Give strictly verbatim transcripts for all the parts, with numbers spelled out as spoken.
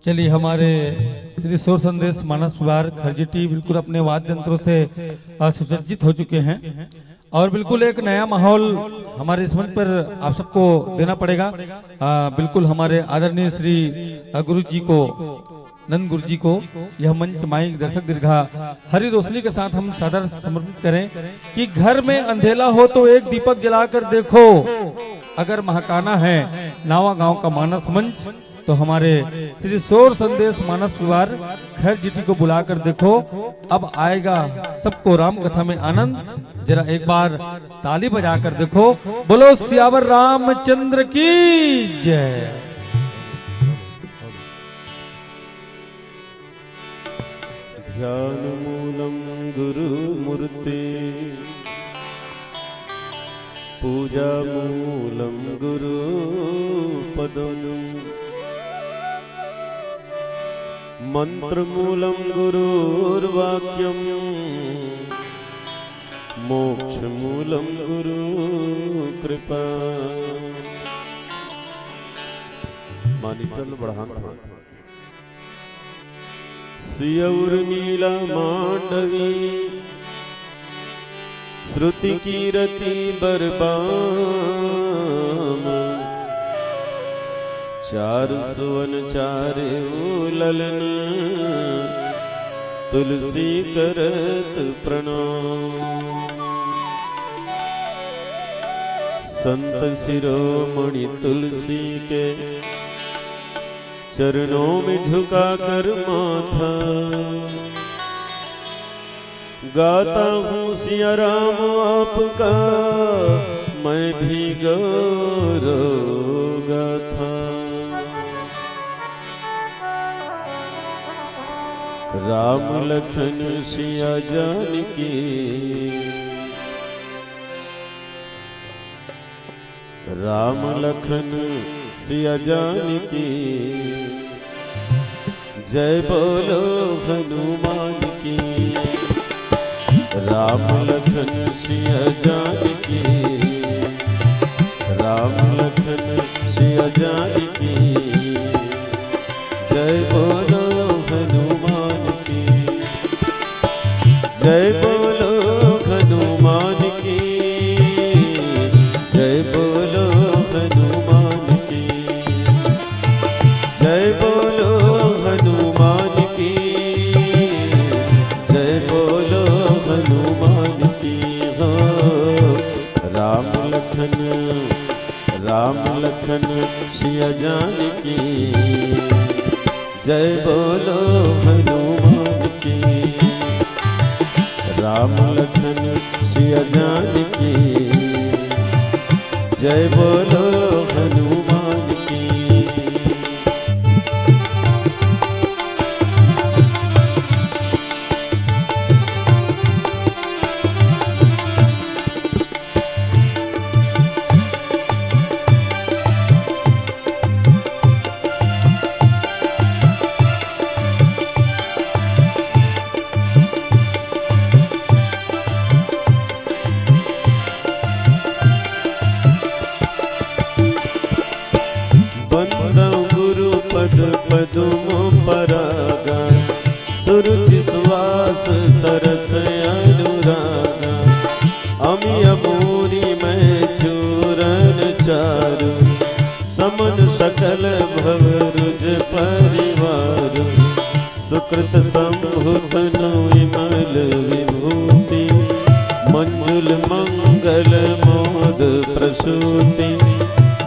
चलिए, हमारे श्री शोर संदेश मानस परिवार खरजिटी बिल्कुल अपने वाद्य यंत्रों से, अ, सुसज्जित हो चुके हैं और बिल्कुल एक नया माहौल हमारे इस मंच पर आप सबको देना पड़ेगा। अ, बिल्कुल हमारे आदरणीय श्री, अ, गुरु जी को, नंद गुरु जी को यह मंच माई दर्शक दीर्घा हरी रोशनी के साथ हम सादर समर्पित करें कि घर में अंधेला हो तो एक दीपक जलाकर देखो, अगर महकाना है नावा गांव का मानस मंच, तो हमारे श्री शोर संदेश मानस परिवार खरजिटी को बुलाकर देखो, अब आएगा सबको राम कथा में आनंद। जरा एक बार ताली बजाकर देखो, बोलो सियावर रामचंद्र की जय। ध्यानमूलं गुरुमूर्ति, पूजामूलं गुरुपदम्, मन्त्रमूलं गुरुर्वाक्यम्, मोक्षमूलं गुरुकृपा। मानिकल बढ़ान थोड़ा। सिया उर्मिला मांडवी, श्रुति कीरति बरबाम, चार सुवन चारे ललन, तुलसी करत प्रणाम। संत शिरोमणि तुलसी के चरणों में झुका कर माथा, गाता हूँ सिया राम आपका मैं भी गौरव गाथा। राम लखन सिया जानकी, राम लखन सिया जानकी, जय बोलो हनुमान की। राम लखन सिया जानकी, राम लखन सिया जानकी, जय बोलो हनुमान की। जय बोलो हनुमान की, जय बोलो हनुमान की, जय बोलो हनुमान की, जय बोलो हनुमान की हो। राम लखन, राम लखन सिया जानकी, जय बोलो हनुमान की। राम लखन सिया जानकी, जय बोलो हनुमान की। वंदं गुरु पद पद्म परागा, सुरुचि सुवास सरस अनुरागा। अमिय मूरि मय चूरन चारु, समन सकल भव रुज परिवारु। सुकृत संभूत नु विमल विभूति, मंजुल मंगल मोद प्रसूति।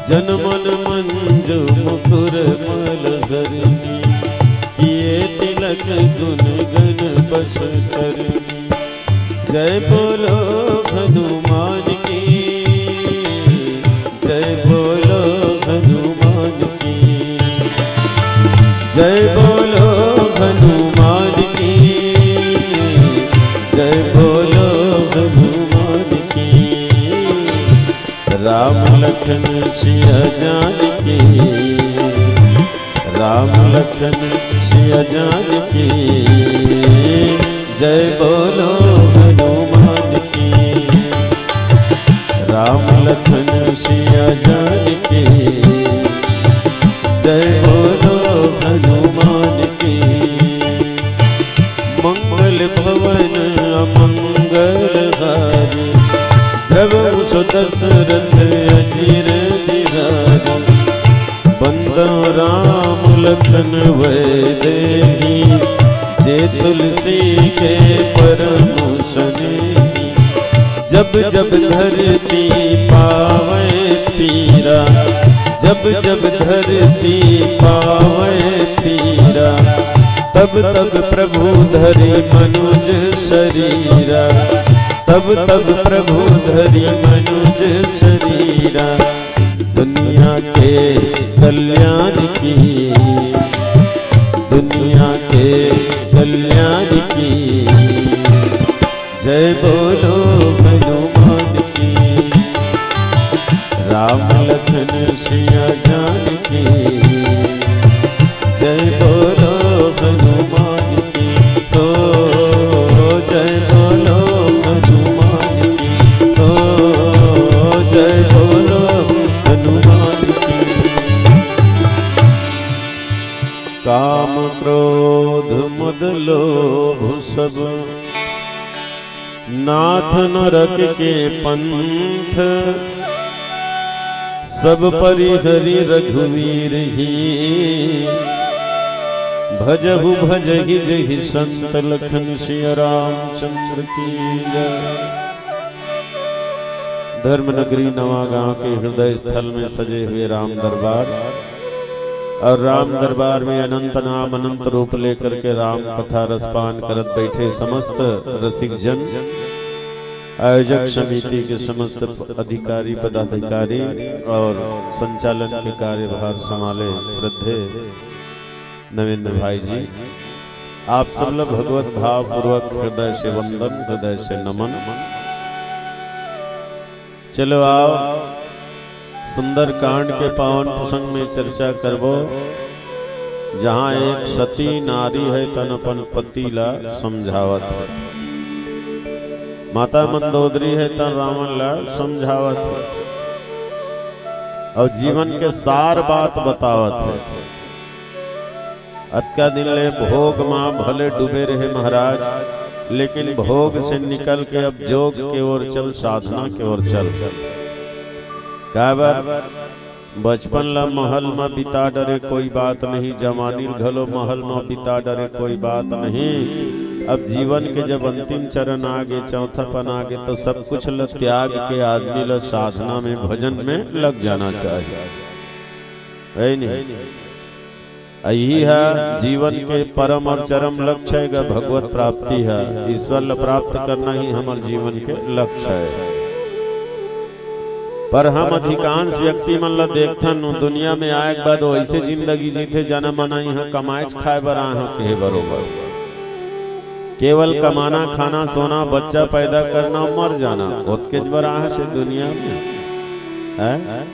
जन मन मंजु मुकुर मल धरनी, किए तिलक गुन गन बस करनी। जय बोलो हनुमान की, जय बोलो हनुमान की, जय बोलो हनुमान की, जय बोलो हनुमान की। राम लखन सिया जानकी, राम लखन सिया जानकी, जय बोलो हनुमान की। राम लखन सिया जानकी, जय बोलो हनुमान मंगलहारी। द्रवहु सो दशरथ अजिर बिहारी। बंदो राम लखन वैदेही। जे तुलसी के परम स्नेही। जब जब धरती पावे पीरा। जब जब धरती पावे पीरा। तब तब प्रभु धरि मनुज शरीरा। तब तब प्रभु धरि मनुज शरीरा। दुनिया के कल्याण की, दुनिया के कल्याण की। जय बोलो हनुमान की। राम लखन सिया जान की। जय बोलो हनुमान की। ओ, जय बोलो हनुमान की। ओ, जय बोलो हनुमान की। काम क्रोध मद लोभ सब नाथ नरक के पंथ। सब परिहरि रघुवीर ही। भजहु भजहि जहि संत लखन सिया रामचंद्र की जय। धर्म नगरी नवा गांव के हृदय स्थल में सजे हुए राम दरबार और राम दरबार में अनंत नाम अनंत रूप लेकर के राम कथा रसपान करत बैठे समस्त रसिक जन, आयोजक समिति के समस्त अधिकारी पदाधिकारी और संचालन के कार्यभार संभाले श्रद्धेय नवेंद्र भाई जी, आप सब ला भगवत भाव पूर्वक हृदय से वंदन, हृदय से नमन। चलो आओ, सुंदर कांड के पावन प्रसंग में चर्चा करबो, जहां एक सती नारी है तन अपन पति ला समझावत है, माता मंदोदरी है तन रावण ला समझावत है, और जीवन के सार बात बतावत है। अतका दिन ले भोग मा भले डूबे रहे महाराज, लेकिन भोग से निकल के अब जोग के ओर चल, साधना के ओर चल। काबर? बचपन ला महल मा बिता डरे कोई बात नहीं, जवानी घलो महल मा बिता डरे कोई बात नहीं। अब जीवन के जब अंतिम चरण आ गे, चौथापन आ गे, तो सब कुछ ल त्याग के आदमी ल साधना में, भजन में लग जाना चाहिए, है नहीं? यही है जीवन के परम और चरम लक्ष्य है, भगवत प्राप्ति है। ईश्वर ल प्राप्त करना ही हमर जीवन के लक्ष्य है। पर हम अधिकांश व्यक्ति मन ल देखथन, दुनिया में आए के बाद वैसे जिंदगी जीथे, जाना माना यहाँ कमाएच खाए बर आए हंव, कहे बरोबर। केवल कमाना, खाना, सोना, बच्चा पैदा करना, मर जाना, ओतकेच बर आए हस दुनिया में, है?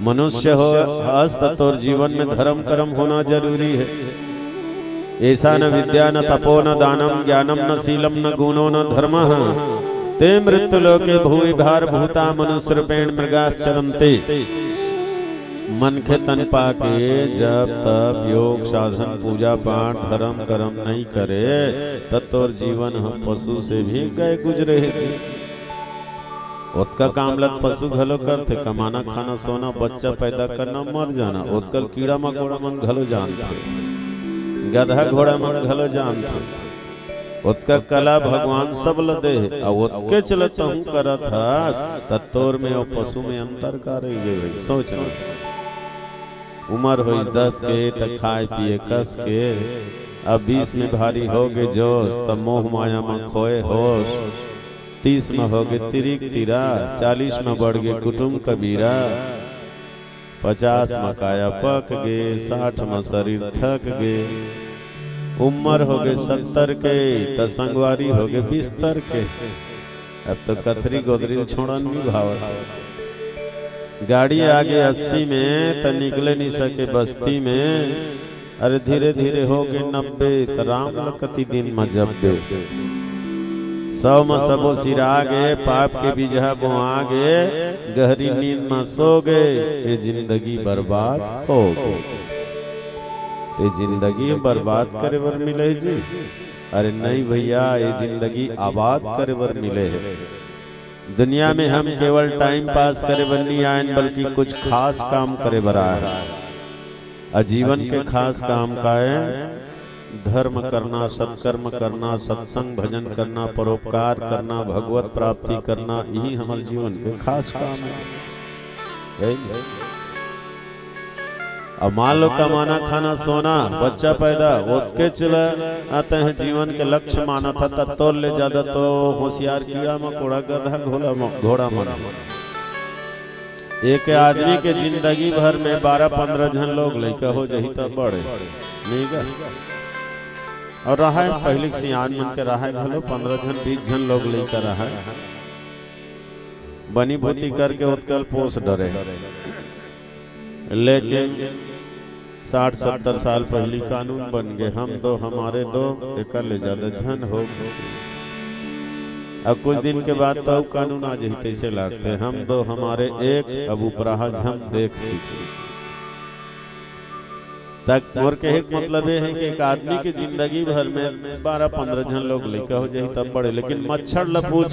मनुष्य हो हस त तोर जीवन में धर्म कर्म होना जरूरी है। एषा न विद्या न तपो न दानम ज्ञानम न शीलम न गुणो न धर्मः। ते मृत्यु लोके भुवि भार भूता मनुष्य रूपेण मृगाश्चरन्ति। मनखे तन पाके जप तप योग साधन पूजा पाठ धर्म कर्म नहीं करे, त तोर जीवन ह पशु से भी गए गुजरे हे जी। ओतका काम ल पशु घलो करथे, कमाना, खाना, सोना, बच्चा पैदा करना, मर जाना, ओतका ल कीड़ा मकोड़ा मन घलो जानथे, गधा घोड़ा मन घलो जानथे। ओतका कला भगवान सब ल दे हे, अउ ओतकेच ल तहूं करत हस, त तोर में अउ पशु में अंतर का रहिगे भाई? सोच ना। उमर होइस दस के, त खाए पिए कस के, अब बीस में भारी होगे जोश, त मोह माया म खोए होश। तीस म होगे तिरिक तिरा, चालीस म बढ़गे कुटुम कबीरा, पचास म काया पक गे, साठ म शरीर थक गे, उमर होगे सत्तर के, त संगवारी होगे बिस्तर के। अब तो कथरी गोदरी ल छोड़न नहीं भावत। गाड़ी आगे अस्सी में, त निकले नहीं सके बस्ती में। अरे धीरे धीरे होगे नब्बे, त राम ल कति दिन म जब्बे। सौ म सबो सिरा गे, पाप के बीजहा बोआ गे, गहरी नींद म सो गे, ये जिंदगी बर्बाद हो गे। ते जिंदगी बर्बाद करे बर मिले जी। अरे नहीं भैया, ये जिंदगी आबाद करे बर मिले हे। दुनिया में हम केवल टाइम पास करे बर नहीं आयन, बल्कि कुछ खास काम करे बर आए हैं। आ जीवन के खास काम का है? धर्म करना, सत्कर्म करना, सत्संग भजन करना, परोपकार करना, भगवत प्राप्ति करना, यही हमारे जीवन के खास काम है। है नहीं? अब मान लो, कमाना, खाना, सोना, बच्चा पैदा, ओतके चला आते हैं, जीवन के लक्ष्य मानत ह, त तोर ले ज्यादा तो होशियार कीड़ा मकोड़ा, गधा, घोड़ा म-, घोड़ा मन। एक आदमी के जिंदगी भर में बारह पंद्रह झन लोग लइका हो जाही, त बड़े नहीं गा। और रहा है, पहले के सियान मन के रहा है घलो, पंद्रह झन, बीस झन लोग लइका रहा है, बनी भूती करके ओतकल पोस डरे। लेकिन साठ सत्तर साल पहली कानून बन गए, हम दो हमारे दो, एकर ले ज्यादा झन हो। अब कुछ दिन के बाद तो अउ कानून आ जाही, तैसे लागते, हम दो हमारे एक, अब उपराहा झन देख। तक मोर कहे के मतलब ये है कि एक आदमी के जिंदगी भर में बारह पंद्रह झन लोग लइका हो जाही, तब बड़े, लेकिन मच्छर ला पूछ,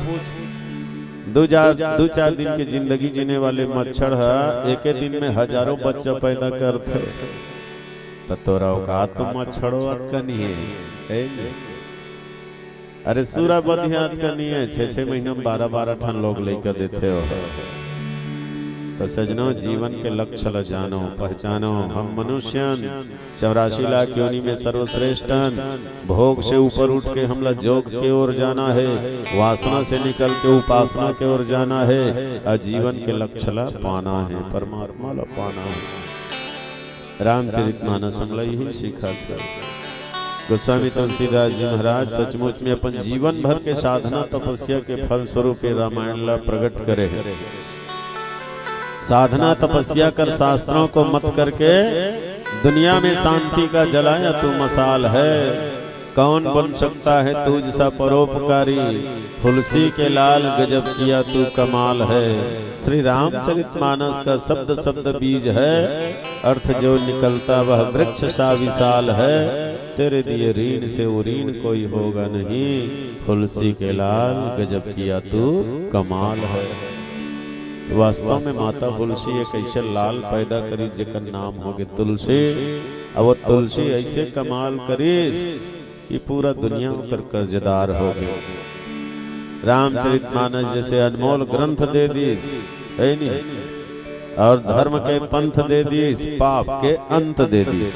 दू चार, दू चार दिन के जिंदगी जीने वाले मच्छर ह एके दिन में हजारों बच्चा पैदा करथे, त तोरा औकात तो मच्छरों अतका नहीं है, है नहीं? अरे सूरा बधिया अतका नहीं है, छह छह महीना में बारह बारह ठन लोग लइका देथे हो। तो सजनो, जीवन के लक्ष्य ला जानो, पहचानो। हम मनुष्यन चौरासी लाख योनि में सर्वश्रेष्ठन। भोग से ऊपर उठ के हमला जोग के ओर जाना है, वासना से निकल के उपासना के ओर जाना है, और जीवन के लक्ष्य ला पाना है, परमात्मा ला पाना है। रामचरित मानस हमला यही सिखाथे। गोस्वामी तुलसीदास जी महाराज सचमुच में अपन जीवन भर के साधना तपस्या के फल स्वरूप ये रामायण ला प्रकट करे हैं। साधना तपस्या कर, शास्त्रों को मत करके, दुनिया में शांति का जलाया तू मशाल है। कौन बन सकता है तुझ सा परोपकारी? हुलसी के लाल गजब किया तू कमाल है। श्री रामचरित मानस का शब्द शब्द बीज है, अर्थ जो निकलता वह वृक्ष सा विशाल है। तेरे दिए ऋण से उरीन कोई होगा नहीं, हुलसी के लाल गजब किया तू कमाल है। तो वास्तव में माता हुलसी एक ऐसे लाल पैदा करी जेकर नाम होगे तुलसी। अब वो तुलसी ऐसे कमाल करिस कि पूरा दुनिया ओकर कर्जदार हो गए। रामचरित मानस जैसे अनमोल ग्रंथ दे दिस, है नी? और धर्म के पंथ दे दिस, पाप के अंत दे दिस।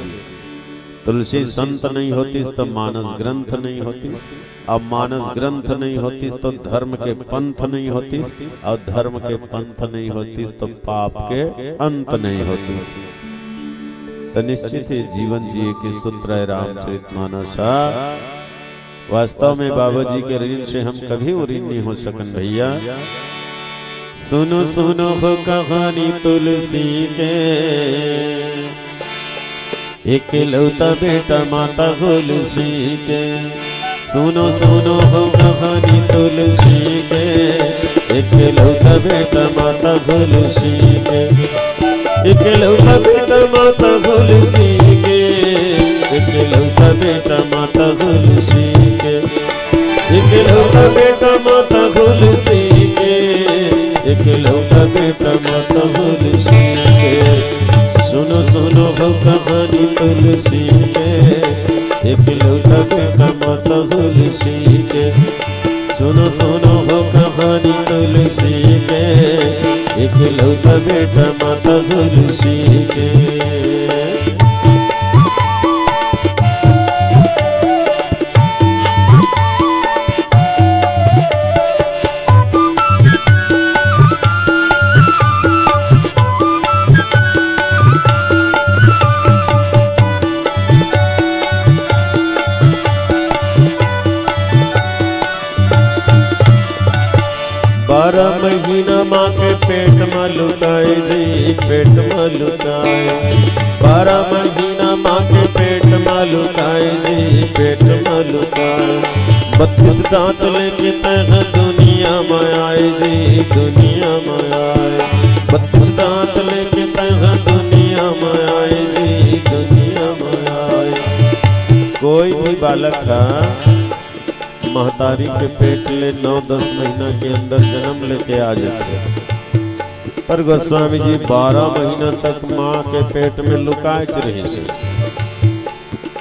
तुलसी संत नहीं होतिस तो मानस ग्रंथ नहीं होतिस, अब मानस ग्रंथ नहीं होतिस तो धर्म के पंथ नहीं होतिस, और धर्म के पंथ नहीं होतिस तो पाप के अंत नहीं होतिस। तो निश्चित ही जीवन जिए के सूत्र है रामचरित मानस। वास्तव में बाबा जी के ऋण से हम कभी उऋण नहीं हो सकन भैया। सुनो सुनो हो कहानी तुलसी के, एकलौता बेटा माता हुलसी के। सुनो सुनो हो कहानी तुलसी के, एकलौता बेटा माता हुलसी के। एकलौता बेटा माता हुलसी के, एकलौता बेटा माता हुलसी के। एकलौता बेटा माता हुलसी के, एकलौता बेटा माता हुलसी के। सुनो सुनो हो कहानी तुलसी के, एकलौता बेटा माता हुलसी के। सुनो सुनो हो कहानी तुलसी के, एकलौता बेटा माता हुलसी के। बारह महीना माँ के पेट म लुकाए जी, पेट म लुकाए। बारह महीना माँ के पेट म लुकाए जी, पेट म लुकाए। बत्तीस दांत लेके तैं दुनिया म आए जी, दुनिया म आए। बत्तीस दांत लेके तैं दुनिया म आए जी, दुनिया म आए। कोई भी बालक ह महतारी के पेट ले नौ दस महीना के अंदर जन्म लेके आ जाथे। पर गोस्वामी जी बारह महीना तक माँ के पेट में लुकायच रहिस हे।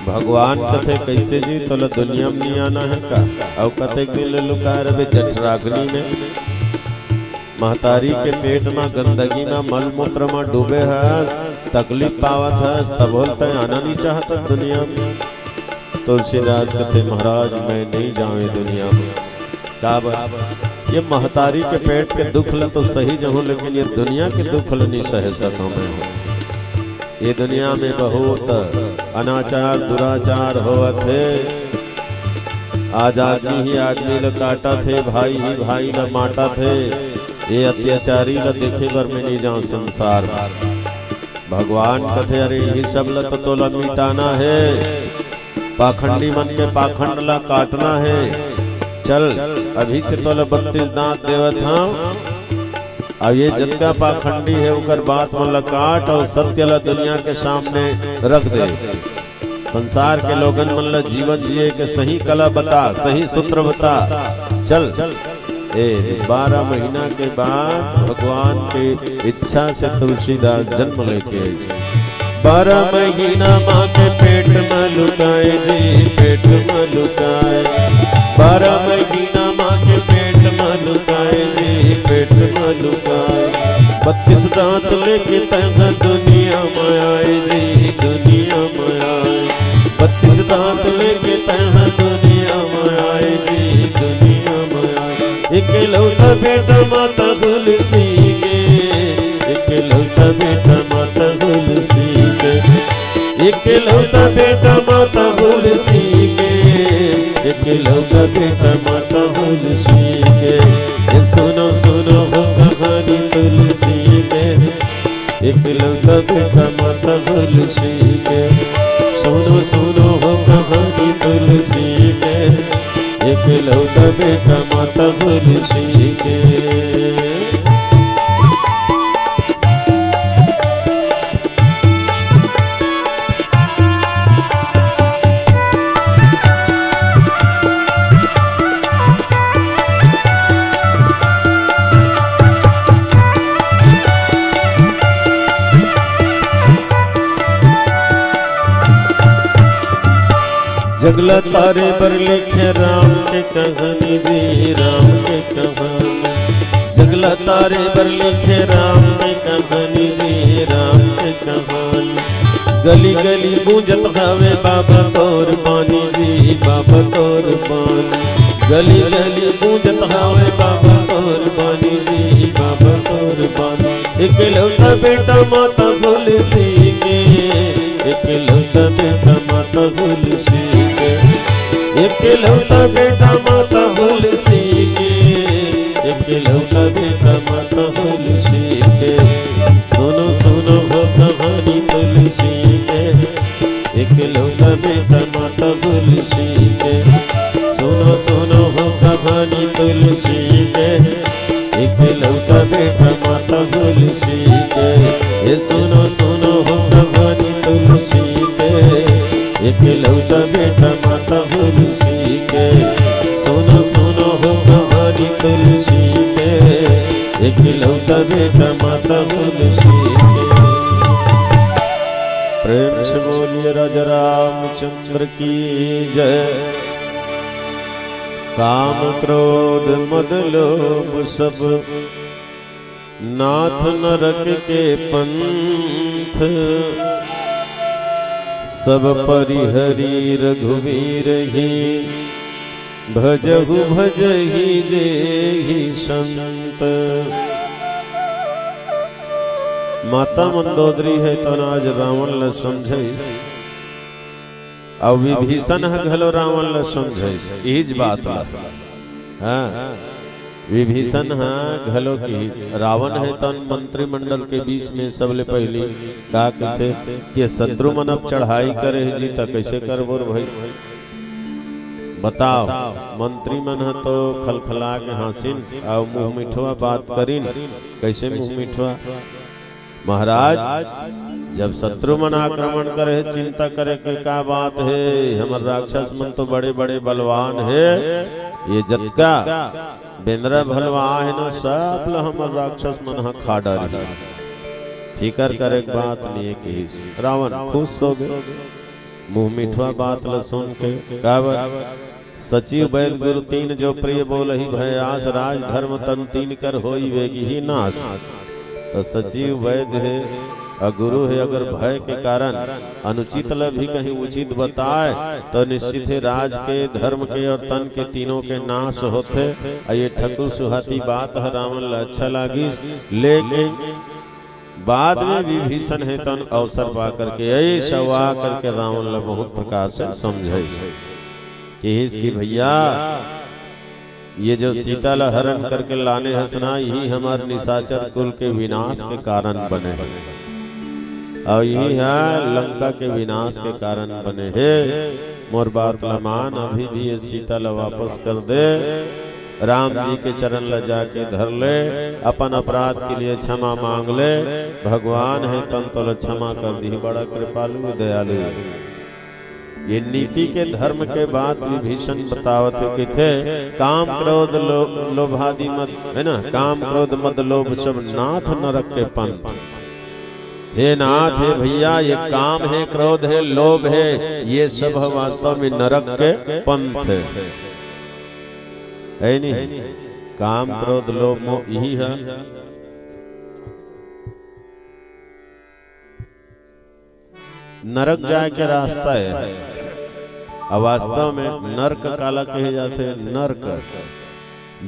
भगवान कथे, "कइसे जी, तोला दुनिया में नहीं आना हे का? अउ कतेक दिन ले लुकाय रहिबे जठराग्नि में?" महतारी के पेट म गंदगी म मल मूत्र म डूबे हस, तकलीफ पावत हस, तभो ले तैं आना नहीं चाहत दुनिया में। तुलसीदास कथे, "महाराज, मैं नहीं जावे दुनिया में।" काबर? ये महतारी के पेट के दुख ल तो सही जहूं, लेकिन ये दुनिया के दुख ल नहीं सहे सकंव मैं। ये दुनिया में बहुत अनाचार, दुराचार होवत हे। आज आदमी ही आदमी ल काटत हे, भाई ही भाई ल मारत हे। ये अत्याचारी ल देखे बर मैं नहीं जांव संसार में। भगवान कथे, "अरे, ये सब ल तो तोला मिटाना हे, पाखंडी मन के पाखंड ल काटना हे। चल, अभी से तोला बत्तीस दांत देवत हंव।" अउ ये जतका पाखंडी हे, ओकर बात मन ल काट अउ सत्य ल दुनिया के सामने रख दे। संसार के लोगन मन ल जीवन जिए के सही कला बता, सही सूत्र बता। चल, ए, बारह महीना के बाद भगवान के इच्छा से तुलसीदास जन्म लेके आइस। बारह महीना माँ के पेट म लुकाय जी, पेट म लुकाय। बारह महीना माँ के पेट म लुकाय जी, पेट म लुकाय। बत्तीस दांत लेके तैं ह दुनिया म आय जी, दुनिया म आय। बत्तीस दांत लेके तैं ह दुनिया म आय जी, दुनिया म आय। एकलौता बेटा माता तुलसी के, एकलौता बेटा माता तुलसी के, एकलौता बेटा माता तुलसी के, एकलौता बेटा माता तुलसी के। ए सुनो, सुनो हो कहानी तुलसी के, एकलौता बेटा माता तुलसी के। सुनो, सुनो हो कहानी तुलसी के, एकलौता बेटा माता तुलसी के। जगला तारे बर लिखे राम के कहानी जी, राम के कहानी। जगला तारे बर लिखे राम के कहानी जी, राम के कहानी। गली गली गूंजत हवे बाबा तोर बानी जी, बाबा तोर बानी। गली गली गूंजत हवे बाबा तोर बानी जी, बाबा तोर बानी। एकलौता बेटा माता तुलसी के, एकलौता बेटा माता तुलसी के, एकलौता बेटा माता तुलसी के, एकलौता बेटा माता तुलसी के। सुनो, सुनो हो कहानी तुलसी के, एकलौता बेटा माता तुलसी के। सुनो, सुनो हो कहानी तुलसी के, एकलौता बेटा माता तुलसी के। ए सुनो, सुनो हो कहानी तुलसी के, एकलौता बेटा माता तुलसी के। सुनो, सुनो हो कहानी तुलसी के, एकलौता बेटा माता तुलसी के। प्रेम से बोलिए राजा रामचंद्र की जय। काम क्रोध मद लोभ सब नाथ नरक के पंथ, सब परिहरी रघुवीर ही, भजहु भजहि जेहि संत। माता मंदोदरी हे तन आज रावण ल समझाइस, अउ विभीषण ह घलो रावण ल समझाइस इहीच बात ल। हाँ, विभीषण ह घलो कि रावण हे तन मंत्रिमंडल के बीच में सबले पहिली का कथे कि शत्रु मन अब चढ़ाई करे हे जी, त कइसे करबो रे भई? बताव, मंत्री मन ह तो खलखला के हाँसिन अउ मुंह मिठवा बात करिन। कइसे मुंह मिठवा? महाराज, जब शत्रु मन आक्रमण करे हे, चिंता करे के का बात हे? हमर राक्षस मन तो बड़े-बड़े बलवान हे। ये जतका बेंदरा भलवा हे ना, सब ल हमर राक्षस मन ह खा डारही। फिकर करे के बात नइ हे, किहिस। रावण खुश होगे, मुंह मिठवा बात ल सुन के। काबर? सचिव वैद गुरु तीन जो प्रिय बोलहि भय आस, राज धर्म तन तीन कर होई वेगहि नास। त सचिव वैद हे अउ गुरु हे, अगर भय के कारण अनुचित ल भी कहीं उचित बताय, त निश्चित हे राज के, धर्म के अउ तन के तीनों के नाश होथे। अउ ये ठकुर सुहाती बात ह रावण ल अच्छा लागिस, लेकिन बाद में विभीषण हे तन अवसर पा करके ऐसा हुआ करके रावण ल बहुत प्रकार से समझाइस। किहिस कि भैया, ये जो सीता ल हरण करके लाने हस ना, यही हमर निशाचर कुल के विनाश के कारण बने हे, अउ यही ह लंका के विनाश के कारण बने हे। मोर बात ल मान, अभी भी ये सीता ल वापस कर दे। राम जी के चरण ल जाके धर ले, अपन अपराध के लिए क्षमा मांग ले, भगवान हे तन तोला क्षमा कर दिही। बड़ा कृपालु, दयालु हे। ये नीति के, धर्म के बात विभीषण बतावत हे, कथे, काम क्रोध लो-, लोभादि मद, हे ना, काम क्रोध मद लोभ सब नाथ नरक के पंथ। हे नाथ, हे भैया, ये काम हे, क्रोध हे, लोभ हे, ये सब ह वास्तव में नरक के पंथ हे। हे नहीं? काम, क्रोध, लोभ, मोह, यही ह नरक जाय के रास्ता हे। अउ वास्तव में नरक काला कहे जाथे? नरक,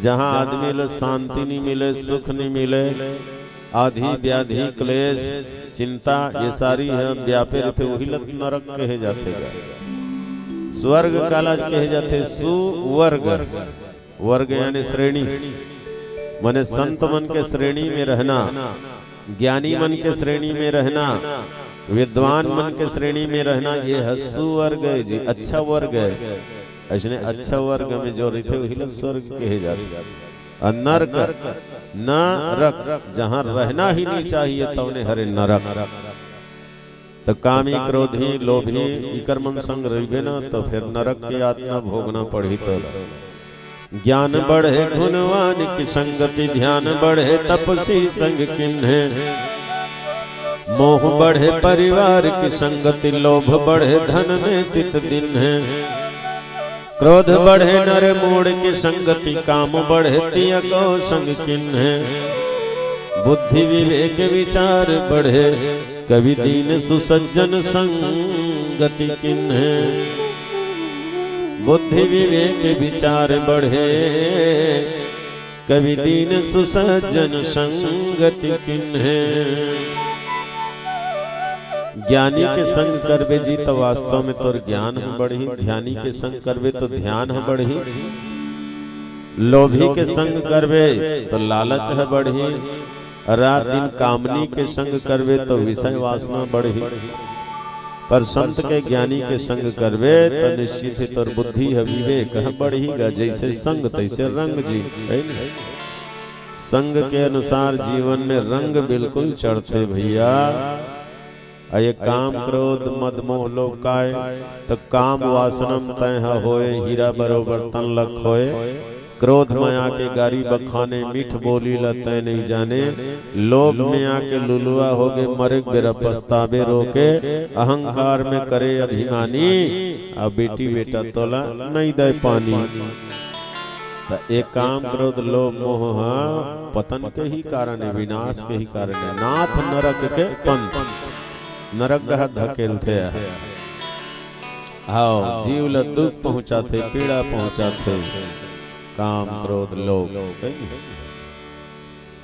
जहां आदमी ल शांति नहीं मिले, सुख नहीं मिले, आधी व्याधि, क्लेश, चिंता, ये सारी ह व्यापे रहिथे, वही ल नरक कहे जाथे गा। स्वर्ग काला कहे जाथे? सुवर्ग। वर्ग यानी श्रेणी, माने संत मन के श्रेणी में रहना, ज्ञानी मन के श्रेणी में रहना, विद्वान मन के श्रेणी में रहना, ये ह सुवर्ग हे जी, अच्छा वर्ग हे। अइसने अच्छा वर्ग में जो रहिथे, वही ल स्वर्ग कहे जाथे। अउ नरक, नरक, जहां रहना ही नहीं चाहिए, तौने हरे नरक। त कामी, क्रोधी, लोभी, इकर मन संग रहिबे न, त फेर नरक के यातना भोगना पड़ही तोला। ज्ञान बढ़े गुणवान की संगति, ध्यान बढ़े तपसी संग किन्हे। मोह बढ़े परिवार की संगति, लोभ बढ़े धन में चित दिन्हे। क्रोध बढ़े नर मूढ़ की संगति, काम बढ़े तियको संग किन्हे। बुद्धि विवेक विचार बढ़े कवि दीन सुसज्जन संगति किन्हे। बुद्धि विवेक विचार बढ़े कवि दीन सुसज्जन संगति किन्हे। ज्ञानी के संग करबे जी, त वास्तव में तोर ज्ञान ह बढ़ही। ध्यानी के संग करबे, त ध्यान ह बढ़ही। लोभी के संग करबे, त लालच ह बढ़ही। रात दिन कामनी के संग करबे, त विषय वासना बढ़ही। पर संत के, ज्ञानी के संग करबे, त निश्चित ही तोर बुद्धि ह, विवेक ह बढ़ही गा। जैसे संग, तैसे रंग जी, हे न? संग के अनुसार जीवन में रंग बिल्कुल चढ़थे भैया। अउ ये काम, क्रोध, मद, मोह, लोभ काय, त काम वासना म तैं ह होए, हीरा बरोबर तन ल खोए। क्रोध में आके गारी बखाने, मीठ बोली ल तैं नइ जाने। लोभ में आके लुलुआ होगे, मरे के बेरा पछताबे रोके। अहंकार में करे अभिमानी, अउ बेटी बेटा तोला नइ दय पानी। त ए काम, क्रोध, लोभ, मोह ह पतन के ही कारण हे, विनाश के ही कारण हे। नाथ नरक के पंथ, नरक डहर धकेलथे। हव, जीव ल दुख पहुंचाथे, पीड़ा पहुंचाथे। काम, क्रोध, लोभ।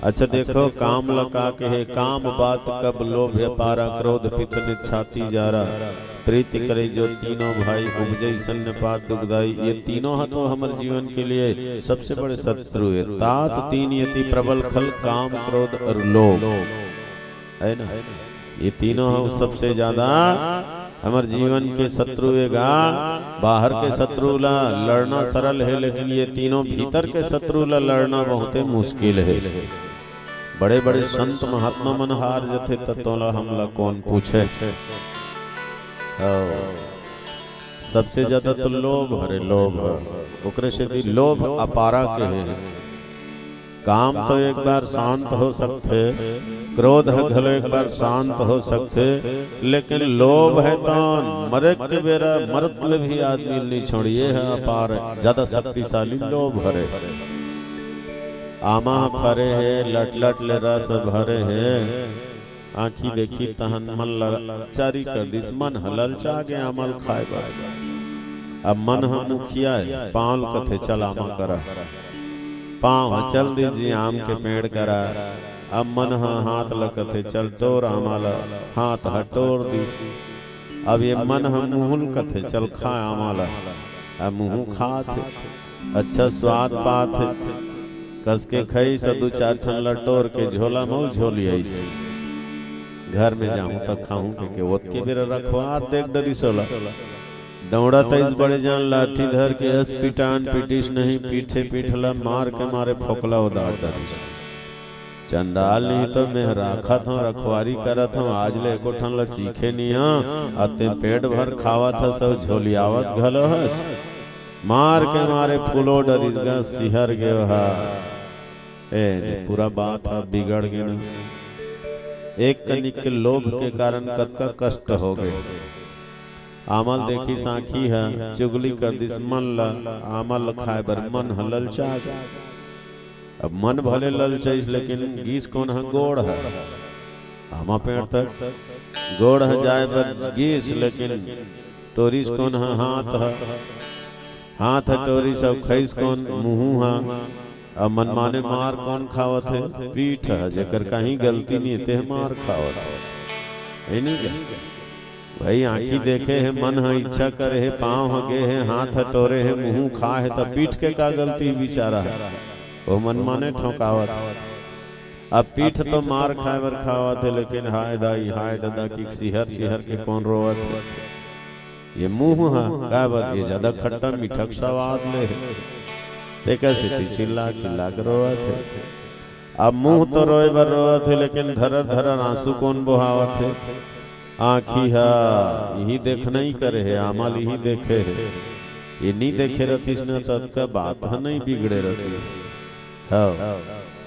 अच्छा देखो, काम ल का कहे, काम बात कब लोभ अपारा, क्रोध पित्त नित छाती जारा, प्रीति करे जो तीनों भाई, उपजई सन्निपात दुखदाई। ये तीनों ह तो हमर जीवन के लिए सबसे बड़े शत्रु हे। तात तीन अति प्रबल खल, काम, क्रोध अउ लोभ, हे ना? ये तीनों ह सबसे ज्यादा हमर जीवन के शत्रु हे गा। बाहर के शत्रु ला लड़ना सरल हे, लेकिन ये तीनों भीतर के शत्रु ला लड़ना बहुते मुश्किल हे। बड़े बड़े संत महात्मा मन हार जथे, त तोला हमला कोन पूछे? अउ सबसे ज्यादा तो लोभ हरे, लोभ। ओकरे सेती लोभ अपारा कहे हे। काम तो एक बार शांत हो सकथे, क्रोध ह घलो एक बार शांत हो सकथे, लेकिन लोभ हे त मरे के बेरा मरत ले भी आदमी ल नइ छोड़े, ये ह अपार, ज्यादा शक्तिशाली लोभ हरे। आमा ह फरे हे, लट लट ले रस भरे हे, आँखी देखी तहन मन ल चारी कर दिस, मन ह ललचा गे आमा ल खाए बर। अब मन ह मुखिया हे, पाँव ल कथे, "चल आमा करा।" पाँव ह चल दिस जी आम के पेड़ करा। अब मन ह हाथ ल कथे, "चल टोर आमा ल।" हाथ ह टोर दिस। अब ये मन ह मुँह ल कथे, "चल खा आमा ल।" अब मुँह खात हे, अच्छा स्वाद पात हे। कस के खइस, दू चार ठन ल टोर के झोला म झोली आइस। घर में जाहूं त खाहूं कहिके ओतके बेरा रखवार देख डरिस ओला। दौड़त आइस बड़े जान लाठी धर के, अस पिटान पिटिस नहीं, पीठे पीठ ल मार के मारे फोकला उदार डरिस। चंडाल नहीं तो मैं राखत हूँ, रखवारी करत हूँ, आज ले एको ठन ल चीखे नहीं हूँ, अते पेट भर खावत हस अउ झोलियावत घलो हस। मार के मारे फूलो डरिस गा, सिहर गे हा। ए दे, पूरा बात ह बिगड़ गे ना। एक कनिक के लोभ के कारण कतका कष्ट हो गे। आमा ल देखिस आँखी ह, चुगली कर दिस मन ल, आमा ल खाए बर मन ह ललचा गे। अब मन भले ललचाइस, लेकिन गीस कोन ह? गोड़ ह। आमा पेड़ तक गोड़ ह जाए बर गीस, लेकिन टोरिस कोन ह? हाथ ह। हाथ ह टोरिस, अउ खइस कोन? मुँहू ह। अब मनमाने मार कोन खावत हे? पीठ ह। जेकर कहीं गलती नहीं, तेह मार खावत हे। हे नहीं गा? भाई, आँखी देखे हे, मन ह इच्छा करे हे, पाँव ह गे हे, हाथ ह टोरे हे, मुँहू खा हे, त पीठ के का गलती बिचारा हे? वो मनमाने ठोकावत हे। अब पीठ तो मार खाए बर खावत हे, लेकिन हाय दाई, हाय ददा, कि सिहर सिहर के कोन रोवत हे? ये मुँह ह, काबर ये ज्यादा खट्टा मीठा के स्वाद ले हे, तेकर सेती चिल्ला चिल्ला के रोवत हे। अब मुँह तो रोए बर रोवत हे, लेकिन धरर धरर आंसू कोन बोहावत हे? आँखी ह इही देखना ही करे हे, आमा ल इही देखे हे। ये नी देखे रतिस न, त अतका बात ह नहीं बिगड़े रतिस। हव,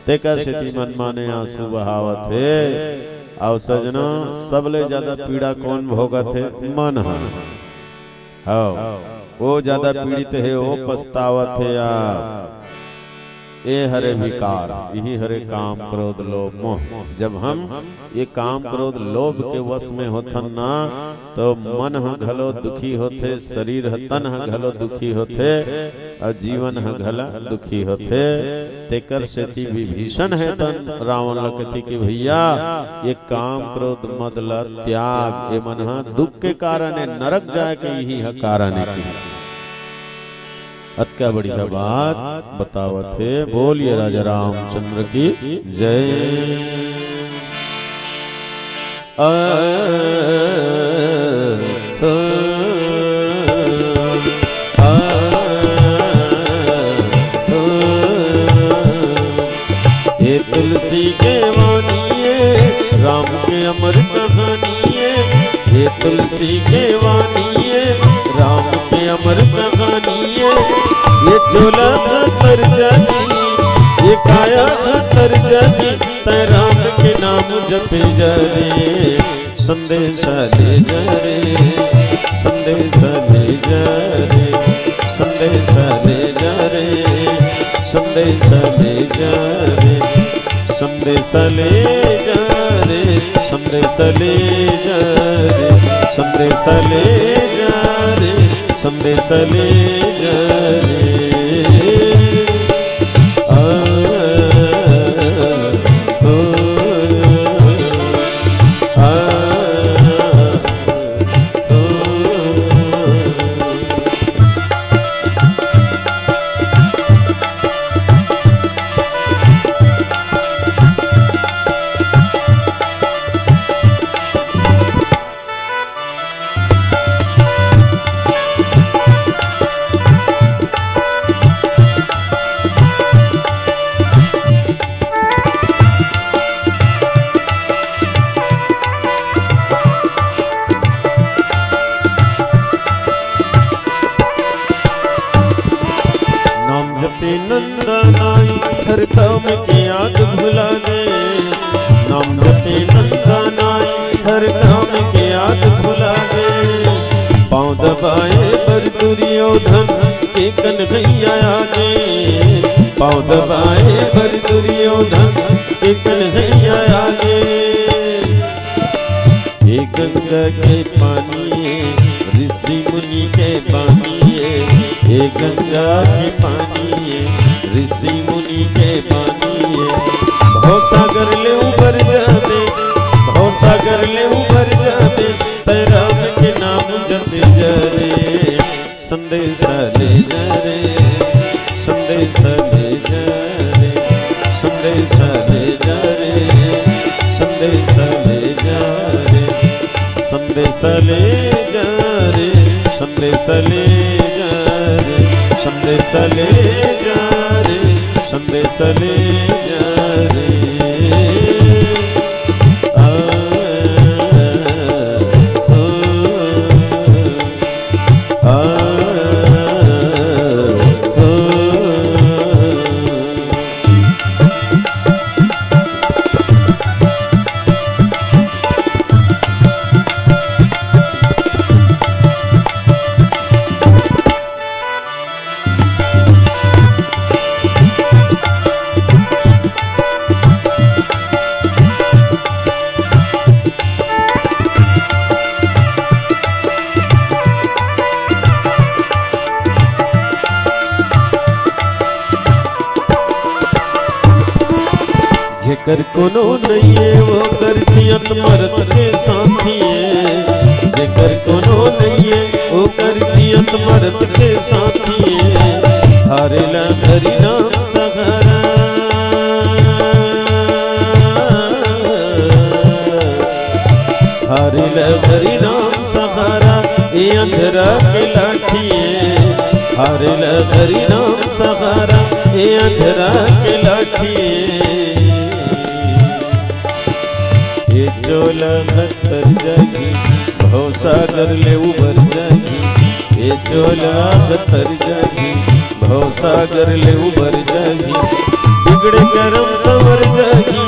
तेकर सेती मनमाने आंसू बहावत हे। अउ सजना, सबले ज्यादा पीड़ा कोन भोगत हे? मन ह। हव, वो ज्यादा पीड़ित हे, वो पछतावत हे। अब ए हरे विकार, इही हरे काम, क्रोध, लोभ, मोह। जब हम ये काम, क्रोध, लोभ के वश में होथन ना, तो मन ह घलो दुखी होथे, शरीर ह, तन ह घलो दुखी होथे, अउ जीवन ह घला दुखी होथे। तेकर सेती विभीषण हे तन रावण ल कथे कि भैया, ये काम, क्रोध, मद ल त्याग, ये मन ह दुख के कारण हे, नरक जाए के इही ह कारण हे कि अतका बढ़िया बात बतावत हे। बोलिए राजा रामचंद्र की जय। आ, आ, आ, आ। ये तुलसी के वाणी ये, राम के अमर कहानी ये। ये तुलसी के वाणी ये, राम के अमर कहानी ये। ये चोला धर जानी, ये काया धर जानी, तै राम के नाम जपे जा रे। संदेश ले जा रे, संदेश ले जा रे, संदेश ले जा रे, संदेश ले जा रे, संदेश ले जा रे, संदेश ले जा रे, संदेश ले जा रे, संदेश ले जा रे। आ, ओ, आ, ओ। हर काम के याद भुला गे, नाम जपे नंदा नाई, हर काम के याद भुला गे। पाँव दबाए बर दुर्योधन के कन्हैया आगे, पाँव दबाए बर दुर्योधन के कन्हैया आगे। हे गंगा के पानी ये, ऋषि मुनि के पानी ये। हे गंगा के पानी ये, ऋषि मुनि के पानी ये। भवसागर ले उबर जाबे, भवसागर ले उबर जाबे, तै राम के नाम जपे जा रे। संदेशा ले जा रे, संदेशा ले जा रे, संदेशा ले जा रे, संदेशा ले जा रे, संदेशा ले जा रे, संदेशा ले जा रे, संदेशा ले जा रे, संदेशा ले जा रे। आ, ओ। जेकर कोनो नइये, ओकर जियत मरत के साथी ए। जेकर कोनो नइये, ओकर जियत मरत के साथी ए। हारे ला हरि नाम सहारा, हारे ला हरि नाम सहारा, ए अंधरा के लाठी ए। हारे ला हरि नाम सहारा, ए अंधरा के लाठी ए। ए चोला ह तर जाही, भवसागर ले उबर जाही। ए चोला ह तर जाही, भवसागर ले उबर जाही। बिगड़े करम संवर जाही,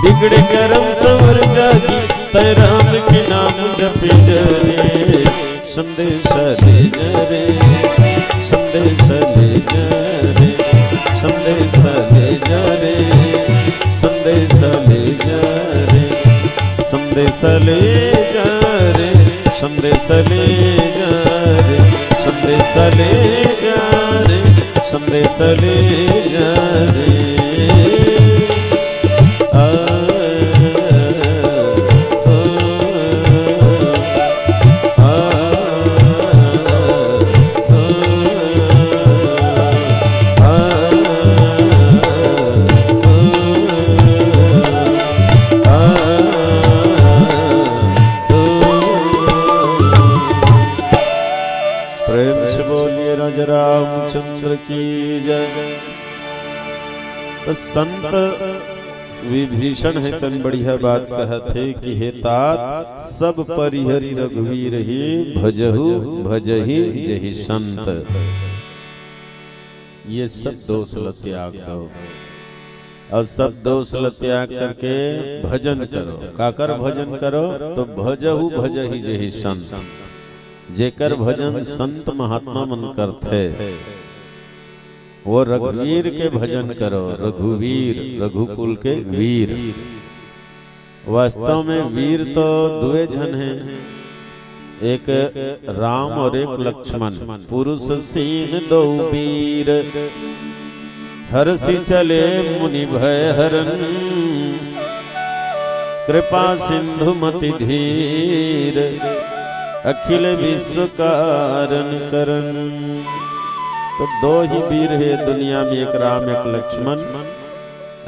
बिगड़े करम संवर जाही। तै राम के नाम जपे जा रे। संदेशा ले जा रे, संदेशा ले जा रे, संदेशा ले जा रे, संदेशा ले जा रे, संदेशा ले जा रे, संदेशा ले जा रे, संदेशा ले जा रे, संदेशा ले जा रे। आ, ओ, आ, ओ, आ, ओ, आ, ओ। प्रेम से बोलिए राजा रामचंद्र की जय। तो संत विभीषण हे तन बढ़िया बात कहत हे कि हे तात, सब परिहरि रघुवीर ही, भजहु भजहि जहि संत। ये सब दोष ल त्याग दो और सब दोष ल त्याग करके भजन करो। काकर भजन करो? तो भजहु भजहि जहि संत। जेकर भजन संत महात्मा मन करथे, वो रघुवीर के भजन करो। रघुवीर, रघुकुल के वीर। वास्तव में वीर तो दुए झन हे, एक राम और एक लक्ष्मण। पुरुष सीन दो वीर, हरषि चले मुनि भय हरन। कृपा सिंधु मति धीर, अखिल विश्व कारण करन। तो दो ही वीर हे दुनिया में, एक राम एक लक्ष्मण।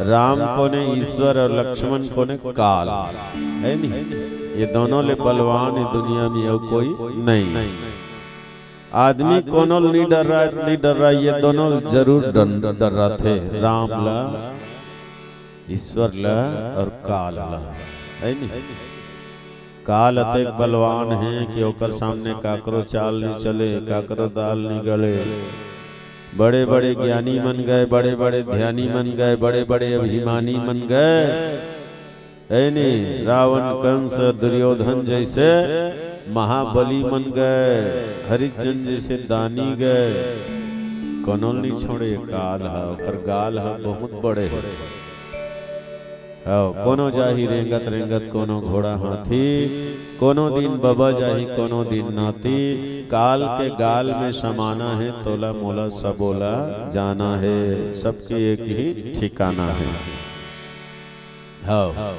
राम कोने ईश्वर और लक्ष्मण कोने काल, हे नी? ये दोनों ले बलवान ये दुनिया में अउ कोई नहीं। आदमी कोनो ल नी डर्रा, नी डर्रा, ये दोनों जरूर डर-, डर्राथे, राम ला, ईश्वर ला और काल ला, हे नी? काल अतेक बलवान हे कि ओकर सामने काकरो चाल नी चले, काकरो दाल नी गले। बड़े बड़े ज्ञानी मन गए, बड़े बड़े ध्यानी मन गए, बड़े बड़े अभिमानी मन गए। है नी, रावण, कंस, दुर्योधन जैसे महाबली मन गए, हरिचंद जैसे दानी गए, कोनो नहीं छोड़े। काल ह, ओकर गाल ह बहुत बड़े हे। हव, कोनो जाही रेंगत रेंगत, कोनो घोड़ा हाथी, कोनो दिन बबा जाही, कोनो दिन नाती। काल के गाल में समाना हे, तोला मोला सबोला जाना हे, सबके एक ही ठिकाना हे। हव।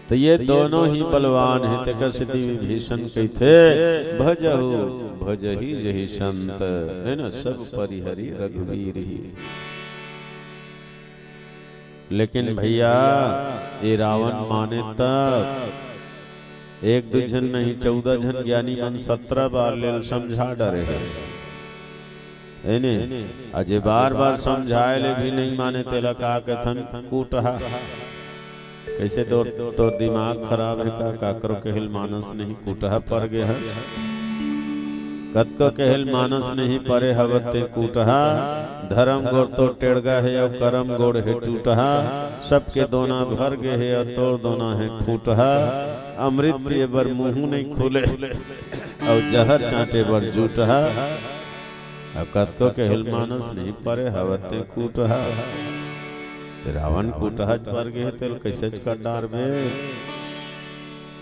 तो ये दोनों ही बलवान हे, तेकर सेती विभीषण कहिथे, "भजहु भजहि जहि संत", है ना, "सब परिहरि रघुवीर ही।" लेकिन भैया, ये रावण माने तब, एक दू झन नहीं, चौदह झन ज्ञानी मन सत्रह बार लेल समझा डरे हे। है ने? अजे बार बार समझाए ले भी नहीं माने, तेला का कथन? कुटहा। कैसे तोर, तोर दिमाग खराब हे का? काकरो कहेल मानस नहीं, कुटहा पर गे हस। कतको कहेल मानस नहीं, परे हवत ते कुटहा। धरम गोड़ तो टेड़गा हे, अउ करम गोड़ हे टूटहा। सबके दोना भर गे हे, अउ तोर दोना हे फूटहा। अमृत पिए बर मुंह नहीं खुले, अउ जहर चांटे बर जूटहा। अब कतको कहेल मानस नहीं, परे हवत ते कुटहा। ते रावण कुटहा पर गे हे, तेल कैसे कर डारबे?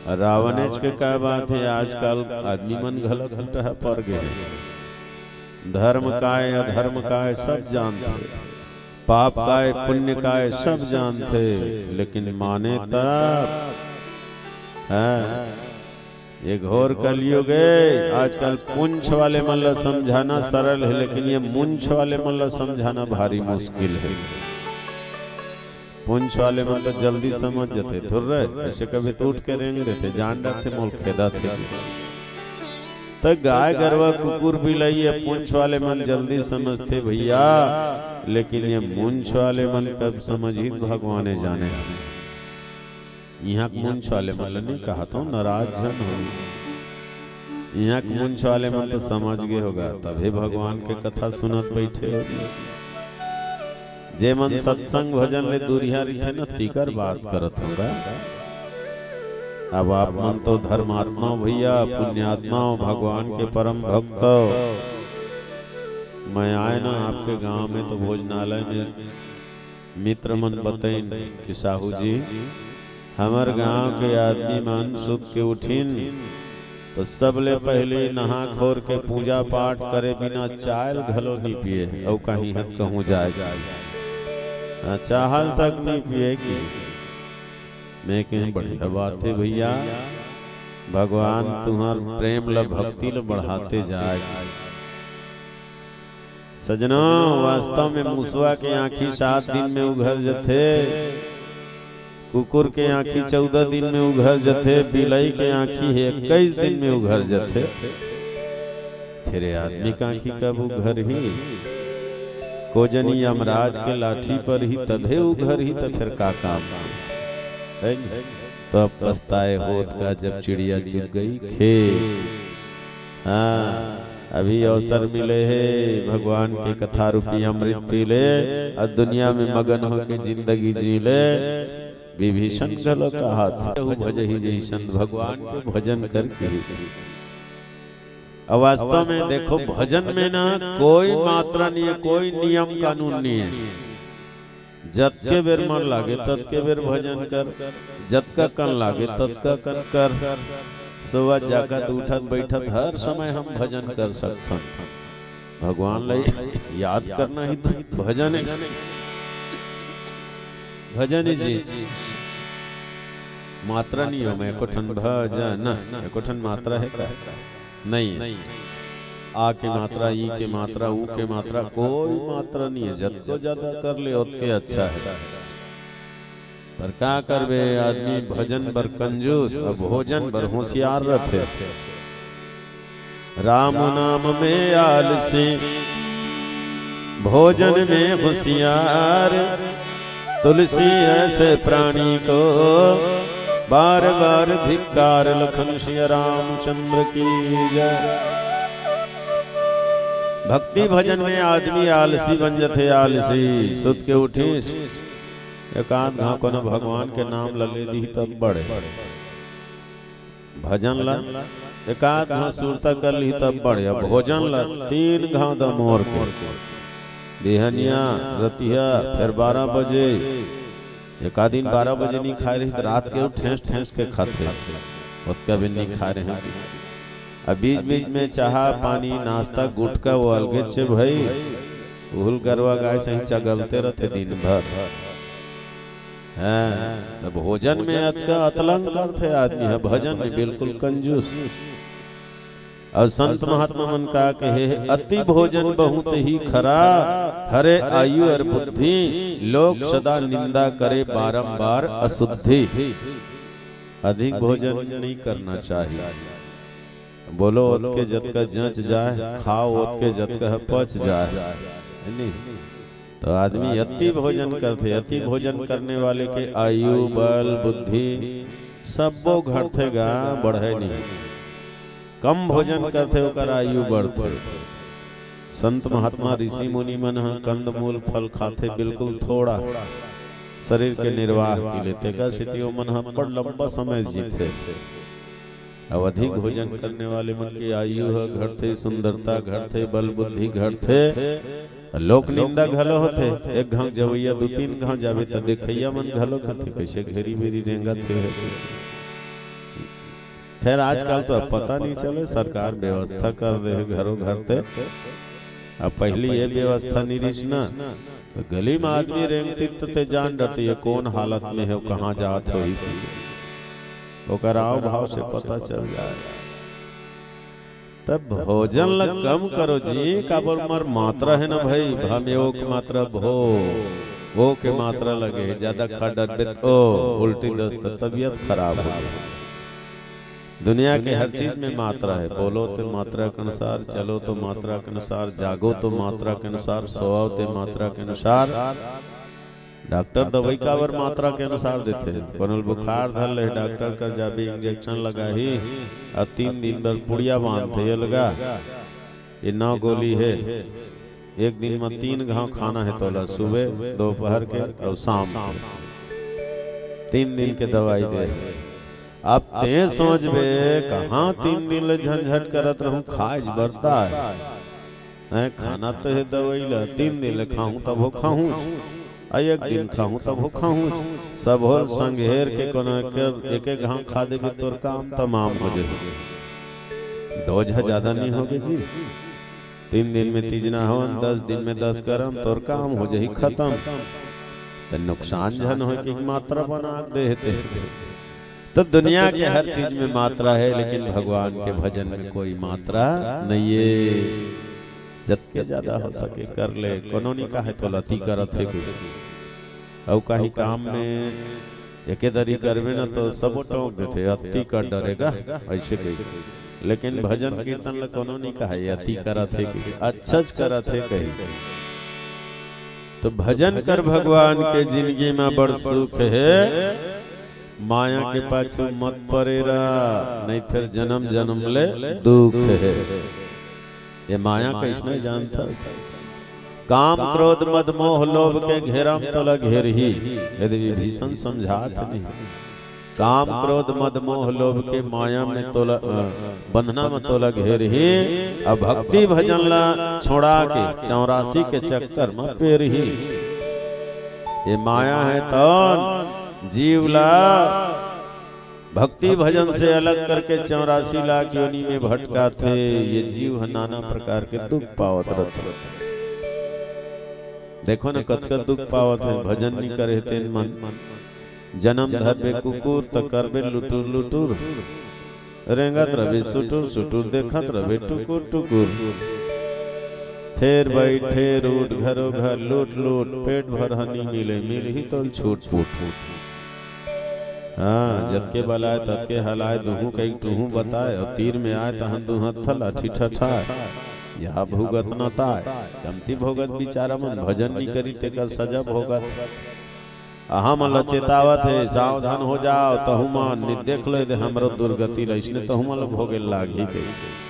रावणेच के का बात हे, आजकल आदमी मन घलक कुटहा पर गे हे। धर्म काय अधर्म काय सब जानथे, पाप काय पुण्य काय सब जानथे, लेकिन माने तब है। ये घोर कलयुग हे। आजकल पूंछ वाले मन ला समझाना सरल हे, लेकिन ये मूंछ वाले मन ला समझाना भारी मुश्किल हे। पूंछ वाले मन तो जल्दी समझ जथे, धुर्रे, ऐसे कभी तो उठ के रेंग देथे, जान डारथे, मोल खेदा थे। तो गाय गरवा कुकुर बिलाई ये पूंछ वाले मन जल्दी समझथे भैया, लेकिन ये मूंछ वाले मन कब समझही भगवाने जाने। इहाँ के मूंछ वाले मन ल नहीं कहत हूँ, नाराज झन हो। इहाँ के मूंछ वाले मन तो समझ गे होगा, तभे भगवान के कथा सुनत बैठे हो। जे मन सत्संग भजन ले दूरिहा रहिथे न, तिकर बात करत हूँ गा। अब आप मन तो धर्मात्मा हो भैया, पुण्यात्मा हो, भगवान के परम भक्त हो। मैं आए ना आपके गांव में तो भोजनालय में मित्र मन बतइन कि साहू जी, हमर गांव के आदमी मन सुत के उठिन तो सबले पहले नहा खोर के पूजा पाठ करे बिना चाय घलो नी पिए, अउ कहीं हत कहूँ जाए के। हाँ, चाहल तक नी पिए कि। मैं कहें बढ़िया बात हे भैया, भगवान तुहर प्रेम ल भक्ति ल बढ़ाते जाए। सजनो, वास्तव में मुसवा के आँखी सात दिन में उघर जथे, कुकुर के आँखी चौदह दिन में उघर जथे, बिलाई के आँखी हे इक्कीस दिन में उघर जथे। फिर ये आदमी के आँखी कब उघरही? को जनी यमराज के लाठी परही तभे उघरही, त फिर का काम हे? तो अब पछताए होत का जब चिड़िया चुग गई खेत। हाँ, अभी अवसर मिले हे भगवान के कथा रूपी अमृत पी ले, अउ दुनिया में मगन होके जिंदगी जी ले। विभीषण घलो कहत हे, "भजहि जहि संत", भगवान के भजन करके ही। अब वास्तव में देखो, भजन में ना कोई मात्रा नहीं हे, कोई नियम कानून नहीं हे। जतके बेर मन लागे, ततके बेर भजन कर, जतका कन लागे, ततका कन कर। सोवत, जागत, उठत, बैठत, हर समय हम भजन कर सकथन। भगवान ला याद करना ही तो भजन हे। भजन जी, मात्रा नहीं हो, मैं एको ठन भजन, एको ठन मात्रा हे का? नहीं हे। आ के मात्रा, ई के मात्रा, ऊ के मात्रा, कोई मात्रा नहीं हे। जतको ज्यादा कर ले, ओतके अच्छा हे। पर का करबे, आदमी भजन बर कंजूस, अउ भोजन बर होशियार रथे। राम नाम में आलसी, भोजन में होशियार। तुलसी ऐसे प्राणी को बार बार धिक्कार। लखन सिया रामचंद्र की जय। भक्ति भजन में आदमी आलसी बन जथे, आलसी। सुत के उठिस, एकाध घांव कोनो भगवान के नाम ल ले दिही तब बड़े। भजन ल एकाध घांव सुरता कर लिही तब बड़े। अब भोजन ल तीन घांव दमोर के, बिहनिया, रतिया, फेर बारह बजे। एकाध दिन बारह बजे नी खाए रही त रात के ठेंस ठेंस के खाथे, ओतका भी नी खाए रहे। अब बीच बीच में चाहा, पानी, नाश्ता, गुटखा, वो अलगे चे भाई, उहुल गरवा गाय सही चगलते रहते दिन भर। हैं, त भोजन में अतका अतलंग करथे आदमी ह, भजन में बिल्कुल कंजूस। अउ संत महात्मा मन का कहे हे, "अति भोजन बहुत ही खरा, हरे आयु अर बुद्धि, लोक सदा निंदा करे, बारंबार अशुद्धि।" अधिक भोजन नहीं करना चाहिए। बोलो ओतके जतका जच जाए, खाओ ओतके जतका ह पच जाए, है नी? तो आदमी अति भोजन करथे, अति भोजन करने वाले के आयु, बल, बुद्धि सब्बो घटथे गा, बढ़े नहीं। कम भोजन करथे ओकर आयु बढ़थे। संत महात्मा ऋषि मुनि मन ह कंदमूल फल खाथे बिल्कुल थोड़ा, शरीर के निर्वाह के लिए, तेकर सेती ओमन ह बड़ लंबा समय जीथे। अब अधिक भोजन करने वाले मन के आयु ह घटथे, सुंदरता घटथे, बल बुद्धि घटथे, लोक निंदा घलो होथे। एक घांव जवैया दू तीन घांव जाबे त देखइया मन घलो कथे, "कइसे घेरी बेरी रेंगत हे।" खैर, आजकल तो अब पता नहीं चले, सरकार व्यवस्था कर दे हे घरो घर ते। अब पहली ये व्यवस्था नहीं रहिस ना, तो गली में आदमी रेंगतिस त ते जान डरते, ये कौन हालत में हे, कहाँ जात होही, ओकर आव भाव से पता चल जाए। तब भोजन ल कम करो जी, काबर मर मात्रा है ना भाई, भा में ओ के मात्रा, भो, ओ के मात्रा लगे, ज्यादा खा डरबे त ओ, उल्टी दस्त, तबीयत खराब हो जाए। दुनिया के हर चीज में मात्रा है। बोलो तो मात्रा के अनुसार, चलो तो मात्रा के अनुसार, जागो तो मात्रा के अनुसार, सोओ तो मात्रा के अनुसार। डॉक्टर दवाई काबर मात्रा के अनुसार देथे? कोनो ल बुखार धर ले, डॉक्टर कर जाबे, इंजेक्शन लगाही, अउ तीन दिन बर पुड़िया बांधथे, ये लगा, ये नौ गोली है, एक दिन में तीन घाव खाना है तोला, सुबह, दोपहर के अउ शाम के। तीन दिन के दवाई दे। अब ते सोचबे, कहाँ तीन दिन ले झंझट करत रहूं, खाए ज बरता है। हैं, खाना तो है दवाई ला, तीन दिन ले खाहूं तभो खाहूं, आ एक दिन खाहूं तभो खाहूं, सब होल संघेर के कोनो एक, एक, एक घाव खा देबे, तोर काम तमाम हो जाही। डोज ह ज्यादा नहीं होगे जी, तीन दिन में तीजना हवन, दस दिन में दस करम, तोर काम हो जाही खत्म। त नुकसान झन होय के मात्रा बना के दे हे ते। तो दुनिया के हर चीज में मात्रा है, लेकिन भगवान के भजन में कोई मात्रा नहीं है। जतके ज्यादा हो सके कर ले, कोनो नहीं कहे तोला अति करत हे कोई। अउ कहीं काम में एके दरी करबे ना तो सबो टोक देथे, "अति कर डरेगा," ऐसे कही। लेकिन भजन कीर्तन ल कोनो नहीं कहे, "अति करत हे कही, अच्छा च करत हे कही।" तो भजन कर भगवान के, जिंदगी में बड़ सुख है। माया के पाछू मत परे रह, नहीं फिर जन्म जन्म ले दुख है। ये माया कइसने जानथस? काम, क्रोध, मद, मोह, लोभ के घेरा म तोला घेरही। यदि विभीषण समझात नहीं, काम, क्रोध, मद, मोह, लोभ के माया में तोला, अ, बंधना में तोला घेरही। अब भक्ति भजन ला छोड़ा के चौरासी के चक्कर में पेरही। ये माया है तौन जीव ला भक्ति भजन से अलग करके चौरासी लाख योनि में भटकाथे। ये जीव ह नाना प्रकार के दुख पावत रथे। देखो न, कतका दुख पावत हे, भजन नी करे तेन मन। जन्म धरबे कुकुर, त करबे लुटुर लुटुर। रेंगत रबे सुटुर सुटुर, देखत रबे टुकुर टुकुर। फेर बइठ फेर उठ, घरो घर लूट लूट, पेट भर ह नी मिले, मिलही तोल छूट फूट। हाँ, जतके बलाय ततके हलाय, दुहूँ कहिक टुहूँ बताय, अउ तीर में आय तहन दुहत्था लाठी ठठाय। यह भुगत न ताय। कमती भोगत बिचारा मन, भजन नी करी तेकर सजा भोगत। अहा मन ल चेतावत हे, सावधान हो जाव, तहूँ मन नी देख लो दे हमरो दुर्गति ल, अइसने तहूँ मन ल भोगे लागही कहिके।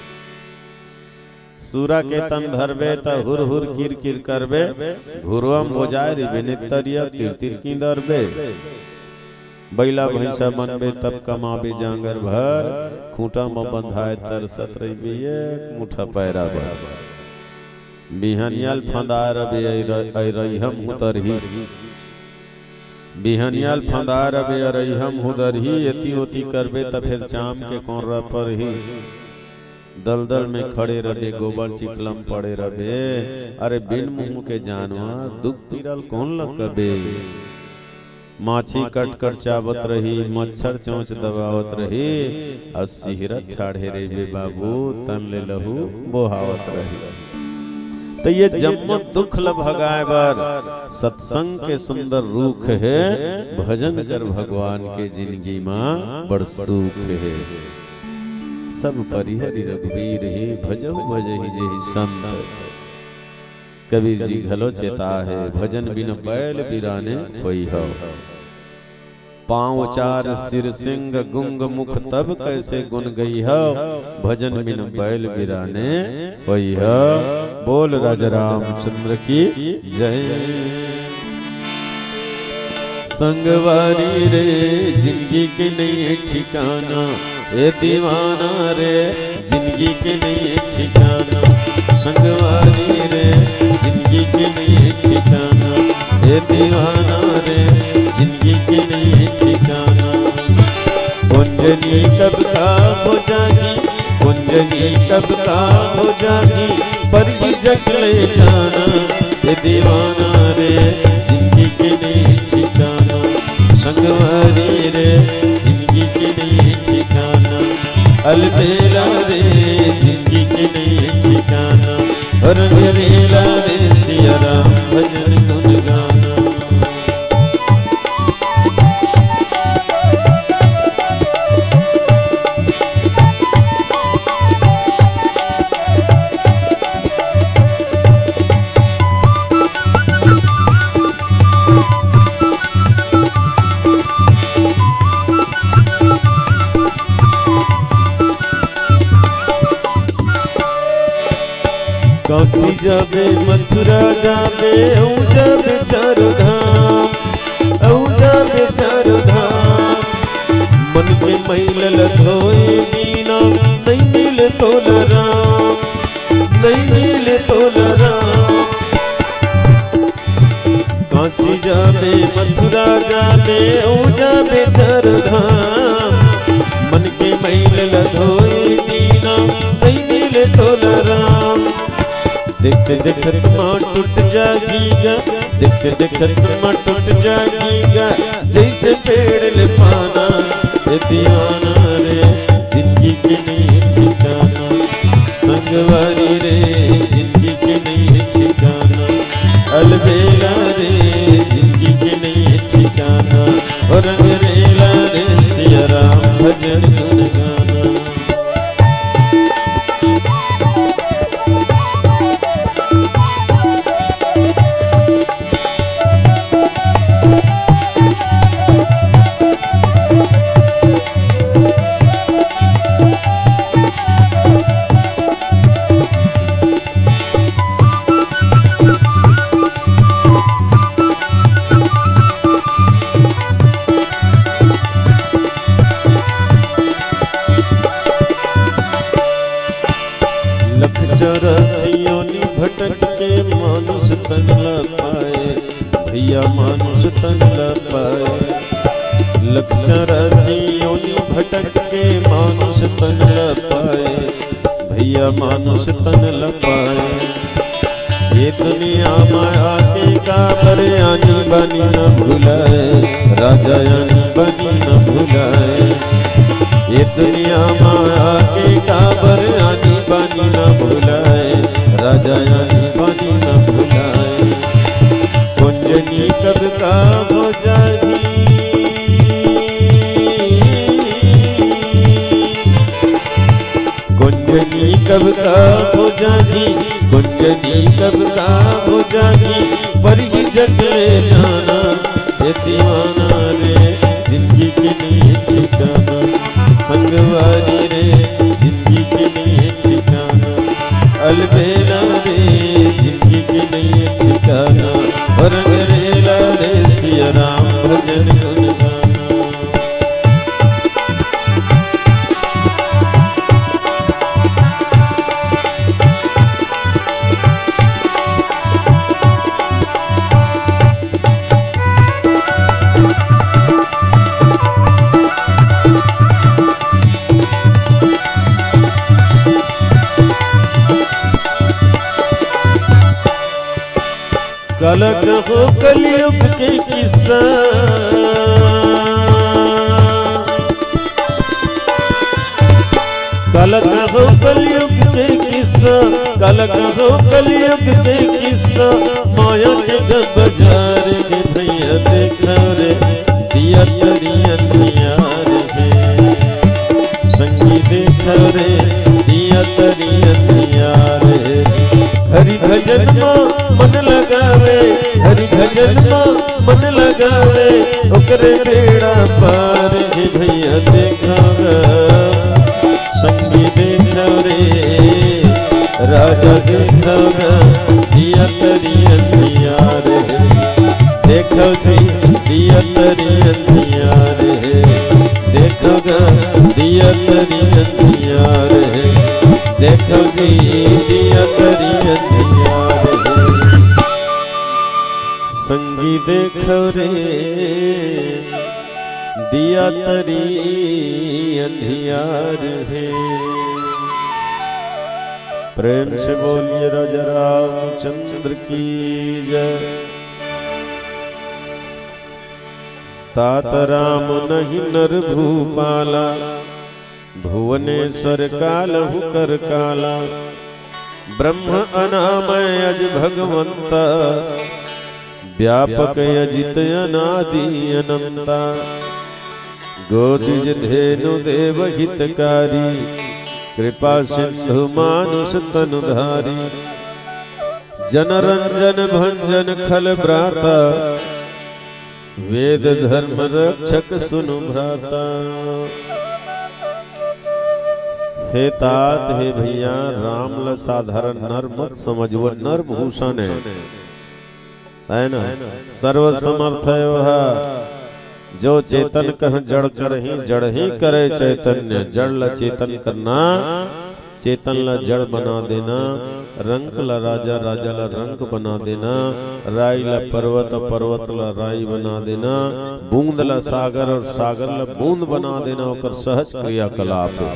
सूरा के तन धरबे त हुर हुर किर किर करबे, घुरवा म बोजाय रहिबे नित्तरिया तिर तिर किंदरबे। बइला भइँसा मनबे तब कमाबे जांगर भर, खूंटा म बंधाय तरसत रहिबे एक मुठा पैरा बर। बिहनिया ल फंदाय रहिबे अइ र-, अइ रइहम हुतरही। बिहनिया ल फंदाय रहिबे अइ रइहम हुतरही, एती ओती करबे त फेर चाम के कोर्रा परही। दलदल में खड़े रहिबे, गोबर चिखला म पड़े रहिबे। अरे बिन मुँह के जानवर, दुख पीरा ल कोन ल कबे? माछी कट कट चाबत रही, मच्छर चोंच दबावत रही, अउ सिहरत ठाढ़े रहिबे बाबू, तन ले लहू बोहावत रही। त ये जम्मो दुख ल भगाय बर सत्संग के सुंदर रूख हे, भजन कर भगवान के जिनगी म बड़ सुख हे। सब परिहरि रघुबीर हे, भजहु भजहि जेहि संत। कबीर जी घलो चेता हे, भजन बिन बैल बिराने होई हव। पाँव चार सिर सिंग गुंग मुख तब कैसे गुन गई हव। भजन बिन बैल बिराने होई हव। बोल राजा रामचंद्र की जय। संगवारी रे, जिनगी के नइ हे ठिकाना, ए दीवाना रे, जिनगी के नइ हे ठिकाना। संगवारी रे, जिनगी के नइ हे ठिकाना, ए दीवाना रे, जिनगी के नइ हे ठिकाना। कोन जनी कब का हो जाही, कोन जनी कब का हो जाही, परही जग ले जाना, ए दीवाना रे, जिनगी के नइ हे ठिकाना। संगवारी रे, जिनगी के नइ हे ठिकाना। अलबेला रे, जिनगी के नइ हे ठिकाना। रंगरेला रे, सिया राम भजन गुन गाना। काशी जाबे, मथुरा जाबे, अउ जाबे चारों धाम, अउ जाबे चारों धाम। मन के मैल ल धोए बिना, नइ मिले तोला राम, नइ मिले तोला राम। काशी जाबे, मथुरा जाबे, अउ जाबे चारों धाम। मन के मैल ल धोए बिना, नइ मिले तोला राम। देखत देखत मा टूट जाही गा, देखत देखत मा टूट जाही गा, जइसे पेड़ ले पाना। ए दीवाना रे, जिनगी के नइ हे ठिकाना। संगवारी रे, जिनगी के नइ हे ठिकाना। अलबेला रे, जिनगी के नइ हे ठिकाना। ओ रंगरेला रे, सिया राम भजन गुन गाना। लख चौरासी योनि भटक के मानुष तन ल पाए, भैया मानुष तन ल पाए। लख चौरासी योनि भटक के मानुष तन ल पाए, भैया मानुष तन ल पाए। ये दुनिया म आके काबर आनी बानी न भुलाए, राजा आनी बानी न भुलाए। ये दुनिया म आके काबर आनी बानी न भुलाए, राजा आनी बानी न भुलाए। कोन जनी कब का हो जाही, कोन जनी कब का हो जाही, कोन जनी कब का हो जाही, परही जग ले जाना। ए दीवाना रे, जिनगी के नइ हे ठिकाना। संगवारी रे, जिनगी के नइ हे ठिकाना। अलबेला रे, जिंदगी के नैया ठिकाना, रंग रेला रे, सिया राम भजन गुन गाना। कलक हो कलयुग के किस्सा, कलक हो कलयुग के किस्सा, कलक हो कलयुग के किस्सा, माया के ग-, बाजार के भैया देखा रे, दिया तरी अंधियार हे। संगी देखा रे, दिया तरी अंधियार हे। हरि भजन मा मन लगावे, हरि भजन मा मन लगावे, ओकरे बेड़ा पार हे भैया देखा गा। संगी देखा रे, राजा देखा गा, दिया तरी अंधियार हे। देखो जी, दिया तरी अंधियार हे। देखो गा, दिया तरी अंधियार हे। देखो जी, दिया तरी अंधियार हे। संगी देखो रे, दिया तरी अंधियार हे। प्रेम से बोलिए राजा रामचंद्र की जय। तात राम नहीं नर भूपाला, भुवनेश्वर कालहु कर काला। ब्रह्म अनामय अज भगवंता, व्यापक अजित अनादि अनंता। गोदिज धेनु देव हितकारी, कृपा सिंधु मानुष तनुधारी। जन रंजन भंजन खल भ्राता, वेद धर्म रक्षक सुनु भ्राता। हे तात, हे भैया, राम ल साधारण नर मत समझ, वो नर भूषण हे, हे ना? सर्व समर्थ हे वह, जो चेतन कह जड़ करही, जड़ ही करे चैतन्य। जड़ ल चेतन करना, चेतन ला जड़ बना देना, रंक ला राजा, राजा ला रंक बना देना, राई ला पर्वत और पर्वत ला राई बना देना, बूंद ला सागर और सागर ला बूंद बना देना, ओकर सहज क्रियाकलाप हे।